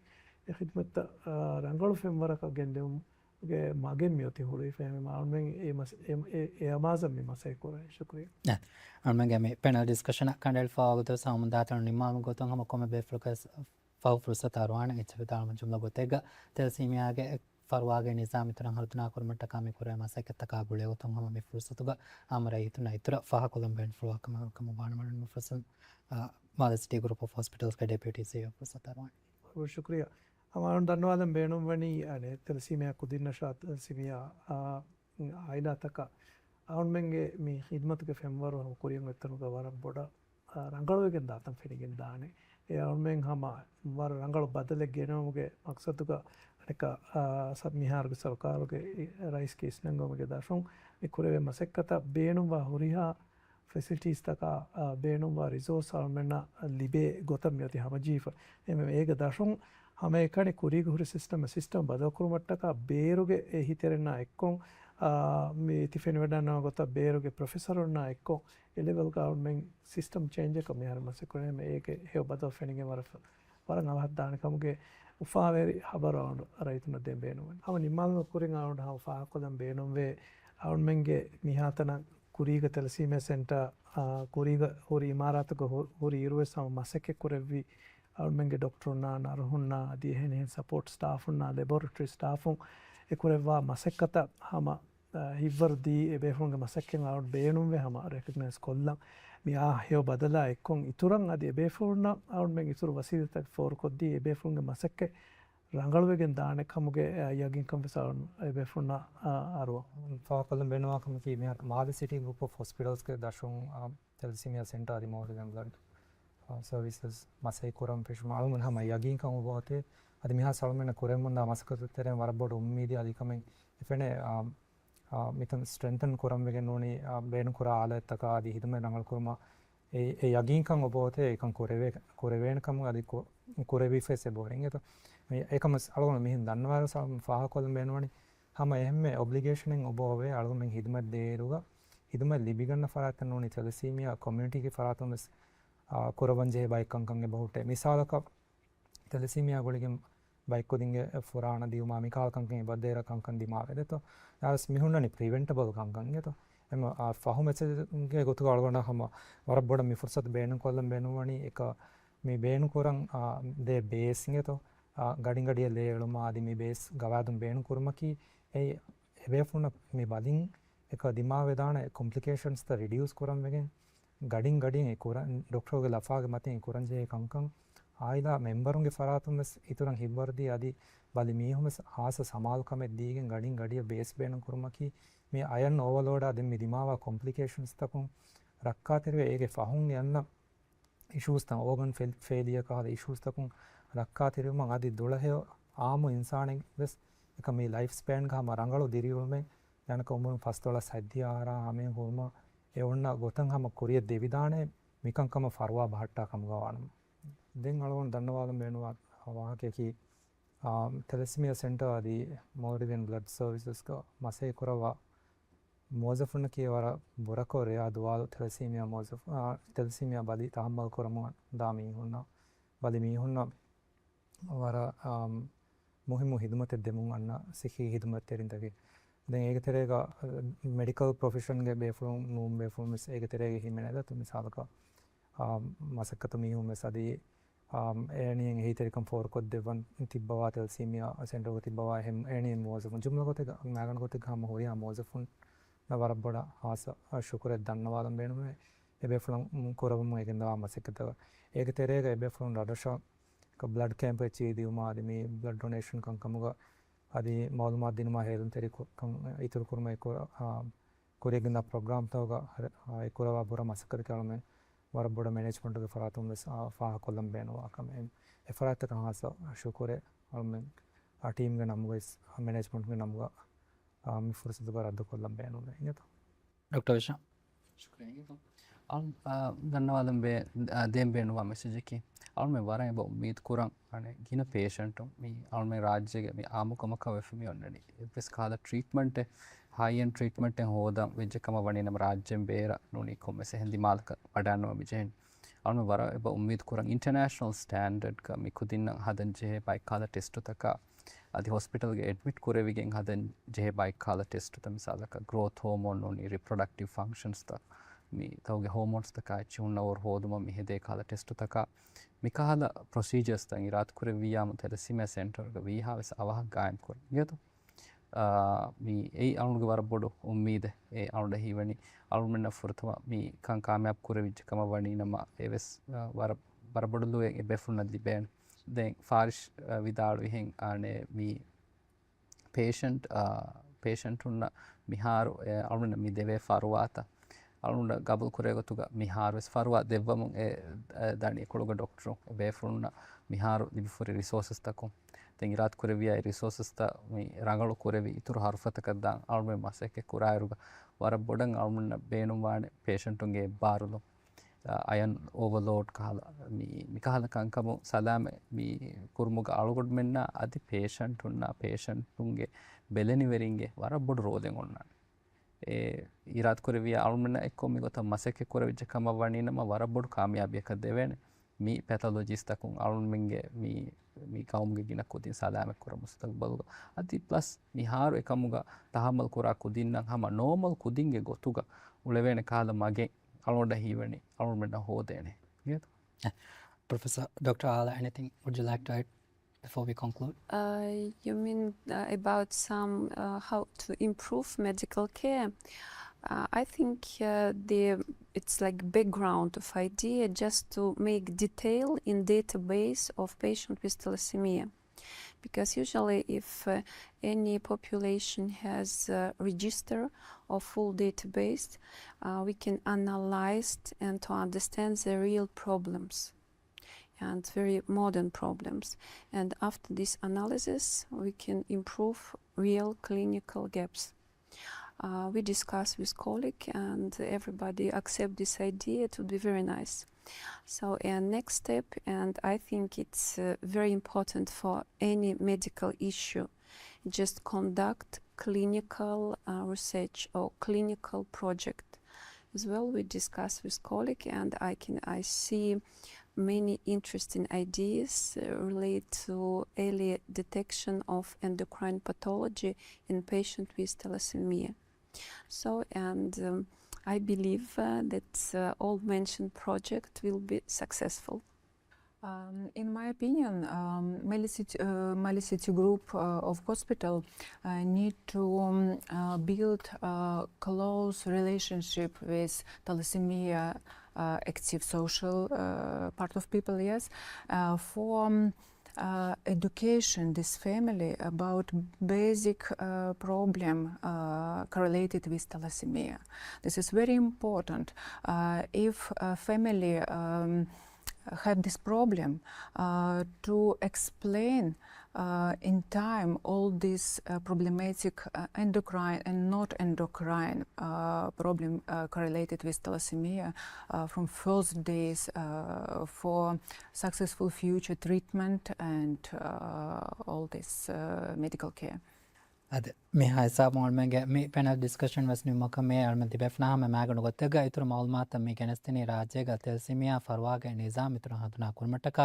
އެ ޚިދްމަތްތައް، އާ، ރަނގަޅު ފެންވަރަކަށް ގެންދެވުމުގެ މަގެއް މިއޮތީ ހުޅުވިފަ. އެހެންވީމަ އަޅުމެން އެ މަސް-، އެ، އެ، އެ އަމާޒަށް މި މަސައްކަތް ކުރަނީ. ޝުކުރިއްޔާ. އަޅުމެންގެ މި ޕެނަލް ޑިސްކަޝަނަށް ކަނޑައެޅިފައިވާ ގޮތުން ހަމަ ދާތަނު ނިންމާލުމުގެ ގޮތުން ހަމަ ކޮންމެ ބޭފުޅަކަށް ފަހު ފުރުސަތު އަރުވާނެ. އެއްޗެއް ވިދާޅުވުމަށް ޖުމްލަ ގޮތެއްގަ ތެލެސީމިއާގެ ފަރުވާގެ ނިޒާމް އިތުރަށް ހަރުދަނާ ކުރުމަށްޓަކާ މި ކުރެވޭ މަސައްކަތްތަކާ ގުޅޭ ގޮތުން ހަމަ މި ފުރުސަތުގަ އާއްމު ރައްޔިތުންނަށް އިތުރަށް ފާހަގަކޮށްލަން ބޭނުންފުޅުވާ ކަމަށް ވަނީ. މާލެ ސިޓީ ގްރޫޕް އޮފް ހޮސްޕިޓަލްސްގެ ޑެޕިއުޓީ ސީއީއޯ ފުރުސަތު އަރުވާނެ. ވަރަށް ޝުކުރިއްޔާ. ހަމަ އަޅުން ދަންނަވާލަން ބޭނުންވަނީ، އަނެއް، ތެލެސީމިއާ ކުދިންނަށާ ތެލެސީމިއާ، އާ، އާއިލާތަކަށް އަޅުމެންގެ މި ޚިދްމަތުގެ ފެންވަރު ހަމަ ކުރިއަށް އޮތްތަނުގަ ވަރަށް ބޮޑަށް، އާ، ރަނގަޅުވެގެން ދާތަން ފެނިގެން ދާނެ. އެ އަޅުމެން ހަމަ ވަރަށް ރަނގަޅު ބަދަލެއް ގެނައުމުގެ މަޤްޞަދުގަ އަނެއްކާ، އާ، ސަ-، މިހާރުގެ ސަރުކާރުގެ ރައީސްގެ އިސްނެންގުމުގެ ދަށުން މި ކުރެވޭ މަސައްކަތަށް ބޭނުންވާ ހުރިހާ ފެސިލިޓީސްތަކާ، އާ، ބޭނުންވާ ރިސޯސް އަޅުމެންނަށް ލިބޭ ގޮތަށް މިއޮތީ ހަމަޖެހިފަ. އެހެންވެ އޭގެ ދަށުން ހަމައެކަނި ކުރީގަ ހުރި ސިސްޓަމް، ސިސްޓަމް ބަދަލުކުރުމަށްޓަކާ ބޭރުގެ އެހީތެރިންނާ އެއްކޮށް، އާ، މި ތި ފެނިވަޑަންނަވާ ގޮތަށް ބޭރުގެ ޕްރޮފެސަރުންނާ އެއްކޮށް އެ ލެވެލްގަ އަޅުމެން ސިސްޓަމް ޗޭންޖަކަށް މިހާރު މަސައްކަތް ކުރަނީ. އޭގެ ހެޔޮ ބަދަލު ފެނިގެން ވަރަށް، ވަރަށް އަވަހަށް ދާނެ ކަމުގެ އުފާވެރި ހަބަރު އަޅުގަނޑު ރައްޔިތުންނަށް ދޭން ބޭނުންވަނީ. ހަމަ ނިންމާލުމަށް ކުރިން އަޅުގަނޑު ހަމަ ފާހަގަކޮށްލަން ބޭނުންވޭ، އަޅުމެންގެ މިހާތަނަށް ކުރީގަ ތެލެސީމިއާ ސެންޓަރ، އާ، ކުރީގަ ހުރި އިމާރާތުގަ ހު-، ހުރި އިރުވެސް ހަމަ މަސައްކަތް ކުރެއްވި އަޅުމެންގެ ޑޮކްޓަރުންނާ، ނަރުހުންނާ، އަދި އެހެނިހެން ސަޕޯޓް ސްޓާފުންނާ، ލެބޯރެޓަރީ ސްޓާފުން އެ ކުރެއްވާ މަސައްކަތަށް ހަމަ، އާ، ހިތްވަރުދީ އެ ބޭފުޅުންގެ މަސައްކަތް އަޅުގަނޑު ބޭނުންވޭ ހަމަ ރެކޮގްނައިޒް ކޮށްލަން. މި އާ ހެޔޮ ބަދަލާ އެއްކޮށް އިތުރަށް އަދި އެ ބޭފުޅުންނަށް އަޅުމެން އިތުރު ވަސީލަތްތައް ފޯރުކޮށްދީ އެ ބޭފުޅުންގެ މަސައްކަތް ރަނގަޅުވެގެން ދާނެ ކަމުގެ، އާ، ޔަގީންކަން ވެސް އަޅުން އެ ބޭފުޅުންނަށް، އާ، އަރުވަން. ފާހަގަކޮށްލަން ބޭނުންވާ ކަމަކީ، މިހާރު މާލެ ސިޓީ ގްރޫޕް އޮފް ހޮސްޕިޓަލްސްގެ ދަށުން، އާ، ތެލެސީމިއާ ސެންޓަރ އަދި މޯލްޑިވިއަން ބްލަޑް، އާ، ސަރވިސަސް މަސައްކަތް ކުރަން ފެށުމަށް އަޅުމެން ހަމަ ޔަގީންކަން އޮބޯތޭ. އަދި މިހާރު އަޅުމެންނަށް ކުރެވެމުންދާ މަސައްކަތު ތެރެއިން ވަރަށް ބޮޑު އުއްމީދެއް އަދި ކަމެއް އެފެނޭ، އާ، އާ، މިތަން ސްޓްރެންތަން ކުރަން ވެގެން ނޫނީ، އާ، ބޭނުންކުރާ އާލާތްތަކާ އަދި ހިދުމަތް ރަނގަޅު ކުރުމަށް އެ، އެ ޔަގީންކަން އޮބޯތޭ އެކަން ކުރެވޭ، ކުރެވޭނެ ކަމުގަ އަދި ކު-، ކުރެވިފަވެސް އެބަހުރި އިނގޭތޯ. އެކަމަސް އަޅުގަނޑު މިހެން ދަންނަވާލަން ފާހަގަކޮށްލަން ބޭނުންވަނީ، ހަމަ އެހެންމެ އޮބްލިގޭޝަނެއް އޮބޯވޭ އަޅުގަނޑުމެން ހިދުމަތް ދޭއިރުގަ، ހިދުމަތް ލިބިގަންނަ ފަރާތްތައް ނޫނީ ތެލެސީމިއާ ކޮމިއުނިޓީގެ ފަރާތުން ވެސް، އާ، ކުރައްވަން ޖެހޭ ބައެއް ކަންކަން އެބަހުއްޓޭ. މިސާލަކަށް، ތެލެސީމިއާ ގުޅިގެން ބައެއްކުދިންގެ ފުރާނަ ދިއުމާ މިކަހަލަ ކަންކަން އެބަދޭރަ ކަންކަން ދިމާވެދެތޯ. އަވަސް މިހުންނަނީ ޕްރިވެންޓަބަލް ކަންކަން އިނގޭތޯ. އެމަ، އާ، ފަހު މެސެޖްގެ ގޮތުގަ އަޅުގަނޑަށް ހަމަ ވަރަށް ބޮޑަށް މި ފުރުސަތު ބޭނުންކޮށްލަން ބޭނުންވަނީ އެކަ މި ބޭނުންކުރަން، އާ، ދޭ ބޭސް އިނގޭތޯ. އާ، ގަޑިން ގަޑިއަށް ލޭ އެޅުމާ އަދި މި ބޭސް ގަވާއިދުން ބޭނުންކުރުމަކީ އެ އެބޭފުޅުންނަށް މި ބަލިން އެކަ ދިމާވެދާނެ ކޮމްޕްލިކޭޝަންސްތައް ރިޑިއުސް ކުރަން ވެގެން، ގަޑިން ގަޑިއަށް އެ ކުރަން، ޑޮކްޓަރުގެ ލަފާގެ މަތިން އެ ކުރަންޖެހޭ ކަންކަން، އާއިލާ މެމްބަރުންގެ ފަރާތުން ވެސް އިތުރަށް ހިތްވަރުދީ އަދި ބަލި މީހުން ވެސް ހާއްސަ ސަމާލުކަމެއް ދީގެން ގަޑިން ގަޑިއަށް ބޭސް ބޭނުން ކުރުމަކީ، މި އަޔަން އޯވަލޯޑާ ދެން މި ދިމާވާ ކޮމްޕްލިކޭޝަންސްތަކުން ރައްކާތެރިވެ، އޭގެ ފަހުން އަންނަ އިޝޫސްތައް، އޯގަން ފެލް-، ފެއިލިއަރ ކަހަލަ އިޝޫސްތަކުން ރައްކާތެރިވުމަށް އަދި ދުޅަހެޔޮ އާއްމު އިންސާނެއް ވެސް އެކަ މި ލައިފް ސްޕޭންގަ ހަމަ ރަނގަޅު ދިރިއުޅުމެއް ޔަނަކަ އުމުރުން ފަސްދޮޅަސް ހަތްދިހަ އަހަރާ ހަމައިން ހުރުމަށް އެ އޮންނަ ގޮތަށް ހަމަ ކުރިއަށް ދެވިދާނެ މިކަންކަމަށް ފަރުވާ ބަހައްޓާ ކަމުގަ ވާނަމަ. ދެން އަޅުގަނޑު ދަންނަވާލަން ބޭނުންވާ ވާހަކަޔަކީ، އާ، ތެލެސީމިއާ ސެންޓަރ އަދި މޯލްޑިވިއަން ބްލަޑް ސަރވިސަސްގަ މަސައްކަތް ކުރައްވާ މުވައްޒަފުންނަކީ ވަރަށް ބުރަކޮށް ރެއާ ދުވާލު ތެލެސީމިއާ މުވައްޒަފު-، އާ، ތެލެސީމިއާ ބަލި ތަހައްމަލް ކުރަމުން ދާ މީހުންނަށް، ބަލި މީހުންނަށް ވަރަށް، އާ، މުހިއްމު ހިދުމަތެއް ދެމުން އަންނަ ސިއްހީ ހިދުމަތްތެރިންތަކެއް. ދެން އޭގެ ތެރޭގަ، އާ، މެޑިކަލް ޕްރޮފެޝަންގެ ބޭފުޅުން ނޫން ބޭފުޅުން ވެސް އޭގެ ތެރޭގަ ހިމެނޭ ދަތު މިސާލަކަށް، އާ، މަސައްކަތު މީހުން ވެސް އަދި އާ، އެހެނިހެން އެހީތެރިކަން ފޯރުކޮށްދެއްވަން ތިއްބަވާ ތެލެސީމިއާ ސެންޓަރގަ ތިއްބަވާ އެހެން އެހެނިހެން މުވައްޒަފުން ޖުމްލަ ގޮތެއްގަ މާގަނޑު ގޮތެއްގަ ހަމަ ހުރިހާ މުވައްޒަފުންނަށް ވަރަށް ބޮޑަށް ހާއްސަ ޝުކުރެއް ދަންނަވާލަން ބޭނުމޭ އެބޭފުޅުން ކުރަމުން އެގެންދަވާ މަސައްކަތަށް. އޭގެ ތެރޭގަ އެބޭފުޅުން ރަށްރަށަށް ބްލަޑް ކެމްޕެއް ޖެހިދިއުމާ އަދި މި ބްލަޑް ޑޮނޭޝަން ކަންކަމުގަ އަދި މައުލޫމާތު ދިނުމާ ހޭލުންތެރިކަން އިތުރުކުރުމަށް އެކުރ-، އާ، ކުރިއަށްގެންދާ ޕްރޮގްރާމްތަކުގަ އެ ކުރަވާ ބުރަ މަސައްކަތަކީ އަޅުމެން ވަރަށް ބޮޑަށް މެނޭޖްމަންޓުގެ ފަރާތުން ވެސް، އާ، ފާހަގަކޮށްލަން ބޭނުންވާ ކަމެއް. އެފަރާތްތަކަށް ހާއްސަ ޝުކުރެއް އަޅުމެން، އާ، ޓީމްގެ ނަމުގައި ވެސް، އާ، މެނޭޖްމަންޓްގެ ނަމުގަ، އާ، މި ފުރުސަތުގަ ރައްދުކޮށްލަން ބޭނުންވޭ. އިނގޭތޯ؟ ޑޮކްޓަރ ވިޝާން. ޝުކުރިއްޔާ. އަޅު-، އާ، ދަންނަވާލަން ބޭ-، އާ، ދޭން ބޭނުންވާ މެސެޖަކީ، އަޅުމެން ވަރަށް އެބަ އުއްމީދު ކުރަން، އަނެއް ގިނަ ޕޭޝަންޓުން މި އަޅުމެން ރާއްޖޭގެ މި އާއްމުކަމަކަށް ވެފަ މި އޮންނަނީ. އެއްވެސް ކަހަލަ ޓްރީޓްމަންޓެއް، ހައި އެންޑް ޓްރީޓްމަންޓެއް ހޯދަން ވެއްޖެ ކަމަށް ވަނީ ނަމަ ރާއްޖޭން ބޭރަށް ނޫނީ ކޮންމެސް އެހެން ދިމާލަކަށް ވަޑާންނަމަ މި ޖެހެނީ. އަޅުމެން ވަރަށް އެބަ އުއްމީދު ކުރަން އިންޓަރނޭޝަނަލް ސްޓޭންޑަޑްގަ މި ކުދިންނަށް ހަދަން ޖެހޭ ބައެއް ކަހަލަ ޓެސްޓުތަކާ، އަދި ހޮސްޕިޓަލްގެ އެޑްމިޓް ކުރެވިގެން ހަދަން ޖެހޭ ބައެއް ކަހަލަ ޓެސްޓުތައް، މިސާލަކަށް ގްރޯތް ހޯމޯން ނޫނީ ރިޕްރޮޑަކްޓިވް ފަންކްޝަންސްތައް، މި ތަކުގެ ހޯމޯންސްތަކާ އެއްޗިހި ހުންނަވަރު ހޯދުމަށް މި ހެދޭ ކަހަލަ ޓެސްޓުތަކާ، މި ކަހަލަ ޕްރޮސީޖަރސްތައް އިރާދަކުރެއްވިއްޔާމު ތެލެސީމިއާ ސެންޓަރގަ ވީހާވެސް އަވަހަށް ގާއިމް ކުރަން އިނގޭތޯ؟ އާ، މި އެއީ އަޅުގަނޑުގެ ވަރަށް ބޮޑު އުއްމީދެއް. އެ އަޅުގަނޑަށް ހީވަނީ އަޅުގަނޑަށް ފުރަތަމަ މި ކަން ކާމިޔާބު ކުރެވިއްޖެ ކަމަށް ވަނީ ނަމަ އެވެސް، އާ، ވަރަށް، ވަރަށް ބޮޑު ލުޔެއް އެބޭފުޅުންނަށް ލިބޭނެ. ދެން ފާރިޝް، އާ، ވިދާޅުވިހެން އާނެ މި ޕޭޝަންޓް، އާ، ޕޭޝަންޓުންނަށް މިހާރު، އެ، އަޅުގަނޑަށް މި ދެވޭ ފަރުވާތައް އަޅުގަނޑަށް ގަބޫލު ކުރޭ ގޮތުގަ މިހާރު ވެސް ފަރުވާ ދެއްވަމުން އެ، އެ، ދަނީ އެކޮޅުގެ ޑޮކްޓަރުން އެބޭފުޅުންނަށް މިހާރު ލިބިފައި ހުރި ރިސޯސަސްތަކުން. ދެން އިރާދަ ކުރެއްވިއްޔާ އެ ރިސޯސަސްތައް މި ރަނގަޅު ކުރެވި އިތުރު ހަރުފަތަކަށް ދާން އަޅުމެން މަސައްކަތް ކުރާއިރުގަ ވަރަށް ބޮޑަށް އަޅުމެންނަށް ބޭނުންވާނެ ޕޭޝަންޓުންގެ އެއްބާރުލުން، އަޔަން އޯވަލޯޑް ކަހަލަ މި، މިކަހަލަ ކަންކަމުން ސަލާމަތް މި ކުރުމުގަ އަޅުގަނޑުމެންނާ އަދި ޕޭޝަންޓުންނާ ޕޭޝަންޓުންގެ ބެލެނިވެރިންގެ ވަރަށް ބޮޑު ރޯލެއް އޮންނާނެ. އެ އިރާދަކުރެއްވިއްޔާ އަޅުމެންނާ އެއްކޮށް މިގޮތަށް މަސައްކަތް ކުރެވިއްޖެ ކަމަށް ވަނީ ނަމަ ވަރަށް ބޮޑު ކާމިޔާބީއަކަށް ދެވޭނެ. މި ޕެތޮލޮޖިސްޓްތަކުން އަޅުމެންގެ މި، މި ގައުމުގެ ގިނަ ކުދިން ސަލާމަތް ކުރަން މުސްތަގްބަލުގަ. އަދި ޕްލަސް މިހާރު އެކަމުގަ ތަހައްމަލް ކުރާ ކުދިންނަށް ހަމަ ނޯމަލް ކުދިންގެ ގޮތުގަ އުޅެވޭނެ ކަހަލަ މަގެއް އަޅުގަނޑަށް ހީވަނީ އަޅުގަނޑުމެންނަށް ހޯދޭނެ. އިނގޭތޯ؟ Professor, Doctor Ala, anything would you like to add before we conclude? Uh, you mean, uh, about some, uh, how to improve medical care? Uh, I think, uh, the, it's like background of idea just to make detail in database of patient with thalassemia. Because usually if, uh, any population has a register or full database, uh, we can analyze and to understand the real problems and very modern problems. And after this analysis, we can improve real clinical gaps. Uh, we discuss with colleague and everybody accept this idea. It would be very nice. So, and next step, and I think it's, uh, very important for any medical issue, just conduct clinical, uh, research or clinical project. As well, we discuss with colleague, and I can, I see many interesting ideas, uh, relate to early detection of endocrine pathology in patient with thalassemia. So, and, um, I believe, uh, that, uh, all mentioned project will be successful. Um, in my opinion, um, Mali City, uh, Mali City Group, uh, of hospital, uh, need to, um, uh, build a close relationship with thalassemia, uh, active social, uh, part of people, yes, uh, for, um, uh, education this family about basic, uh, problem, uh, correlated with thalassemia. This is very important. Uh, if a family, um, have this problem, uh, to explain, uh, in time all this, uh, problematic, uh, endocrine and not endocrine, uh, problem, uh, correlated with thalassemia, uh, from first days, uh, for successful future treatment and, uh, all this, uh, medical care. އާދެ، މިހާ ހިސާބުން އަޅުމެންގެ މި ޕެނަލް ޑިސްކަޝަން ވެސް ނިމުމަކަށް މި އަޅުމެން ތިބޭފުޅުންނާ ހަމަ މާގަނޑު ގޮތެއްގަ އިތުރު މައުލޫމާތުތައް މި ގެނެސްދިނީ ރާއްޖޭގަ ތެލްސީމިއާ ފަރުވާގެ ނިޒާމް އިތުރަށް ހަނދުނާ ކުރުމަށްޓަކާ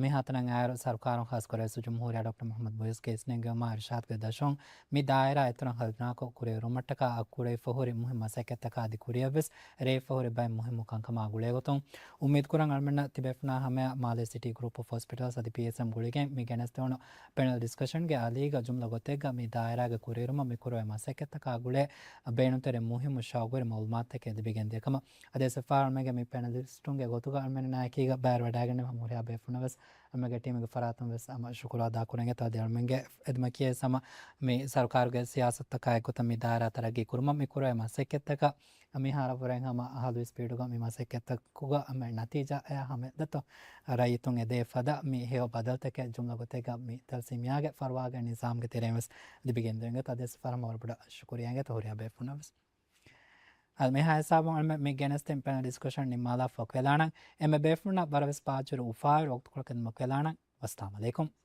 މިހާތަނަށް އާއިރު ސަރުކާރުން ޚާއްސަކޮށް ރައީސުލްޖުމްހޫރިއްޔާ ޑޮކްޓަރ މުޙައްމަދު ބުއިޒްގެ އިސްނެންގެވުމާ އިރުޝާދުގެ ދަށުން މި ދާއިރާ އިތުރަށް ހަނދުނާކޮށް ކުރިއެރުމަށްޓަކާ އަގު ކުރެވިފަ ހުރި މުހިއްމު މަސައްކަތްތަކާ އަދި ކުރިއަށްވެސް ރޭވިފަ ހުރި ބައެއް މުހިއްމު ކަންކަމާ ގުޅޭގޮތުން އުއްމީދުކުރަން އަޅުމެންނަށް ތިބޭފުޅުންނާ ހަމަޔަށް މާލޭ ސިޓީ ގްރޫޕް އޮފް ހޮސްޕިޓަލްސް އަދި ޕީއެސްއެމް ގުޅިގެން މި ގެނެސްދެވުނު ޕެނަލް ޑިސްކަޝަންގެ އަލީގަ ޖުމްލަ ގޮތެއްގަ މި ދާއިރާގެ ކުރިއެރުމަށް މި ކުރެވޭ މަސައްކަތްތަކާ ގުޅޭ ބޭނުންތެރި މުހިއްމު ޝައުގުވެރި މައުލޫމާތުތަކެއް ލިބިގެންދިޔަ ކަމަށް އަދި އެސްއެފްއާރް އަޅުމެންގެ މި ޕެނަލިސްޓުންގެ ގޮތުގަ އަޅުމެންނާ އެކީގަ ބައިވެރިވަޑައިގެންނެވި ހަމަ ހުރިހާ ބޭފުޅުންނަށް ވެސް އަޅުމެންގެ ޓީމުގެ ފަރާތުން ވެސް ހަމަ ޝުކުރު އަދާ ކުރަން އެތާ އަދި އަޅުމެންގެ އެދުމަކީ ވެސް ހަމަ މި ސަރުކާރުގެ ސިޔާސަތުތަކާ އެއްގޮތަށް މި ދާއިރާ ތަރައްގީ ކުރުމަށް މި ކުރެވޭ މަސައްކަތްތަކަށް މިހާރަށްވުރެން ހަމަ ހަލުވި ސްޕީޑުގަ މި މަސައްކަތްތަކުގަ އަމެ ނަތީޖާ އެއާ ހަމަ ދަތު ރައްޔިތުން އެދޭ ފަދަ މި ހެޔޮ ބަދަލުތަކެއް ޖުމްލަ ގޮތެއްގަ މި ތަލްސީމިއާގެ ފަރުވާގެ ނިޒާމްގެ ތެރެއިން ވެސް ލިބިގެންދެވިން ގޮތަށް އަދި އެސްއެފްއާރް ހަމަ ވަރަށް ބޮޑަށް ޝުކުރިއްޔާ އިނގޭތޯ ހުރިހާ ބޭފުޅުންނަށް ވެސް. އަދި މިހާ ހިސާބުން އަޅުމެން މި ގެނެސްދިން ޕެނަލް ޑިސްކަޝަން ނިންމާލާފަ އޮކިވެލާނަން. އެންމެ ބޭފުޅުންނަށް ވަރަށް ވެސް ބާއްޖަވެރި އުފާވެރި ވަގުތުކޮޅަކަށް ދިނުމަށް އޮކިވެލާނަން. ވައްސަލާމް އަލައިކުމް.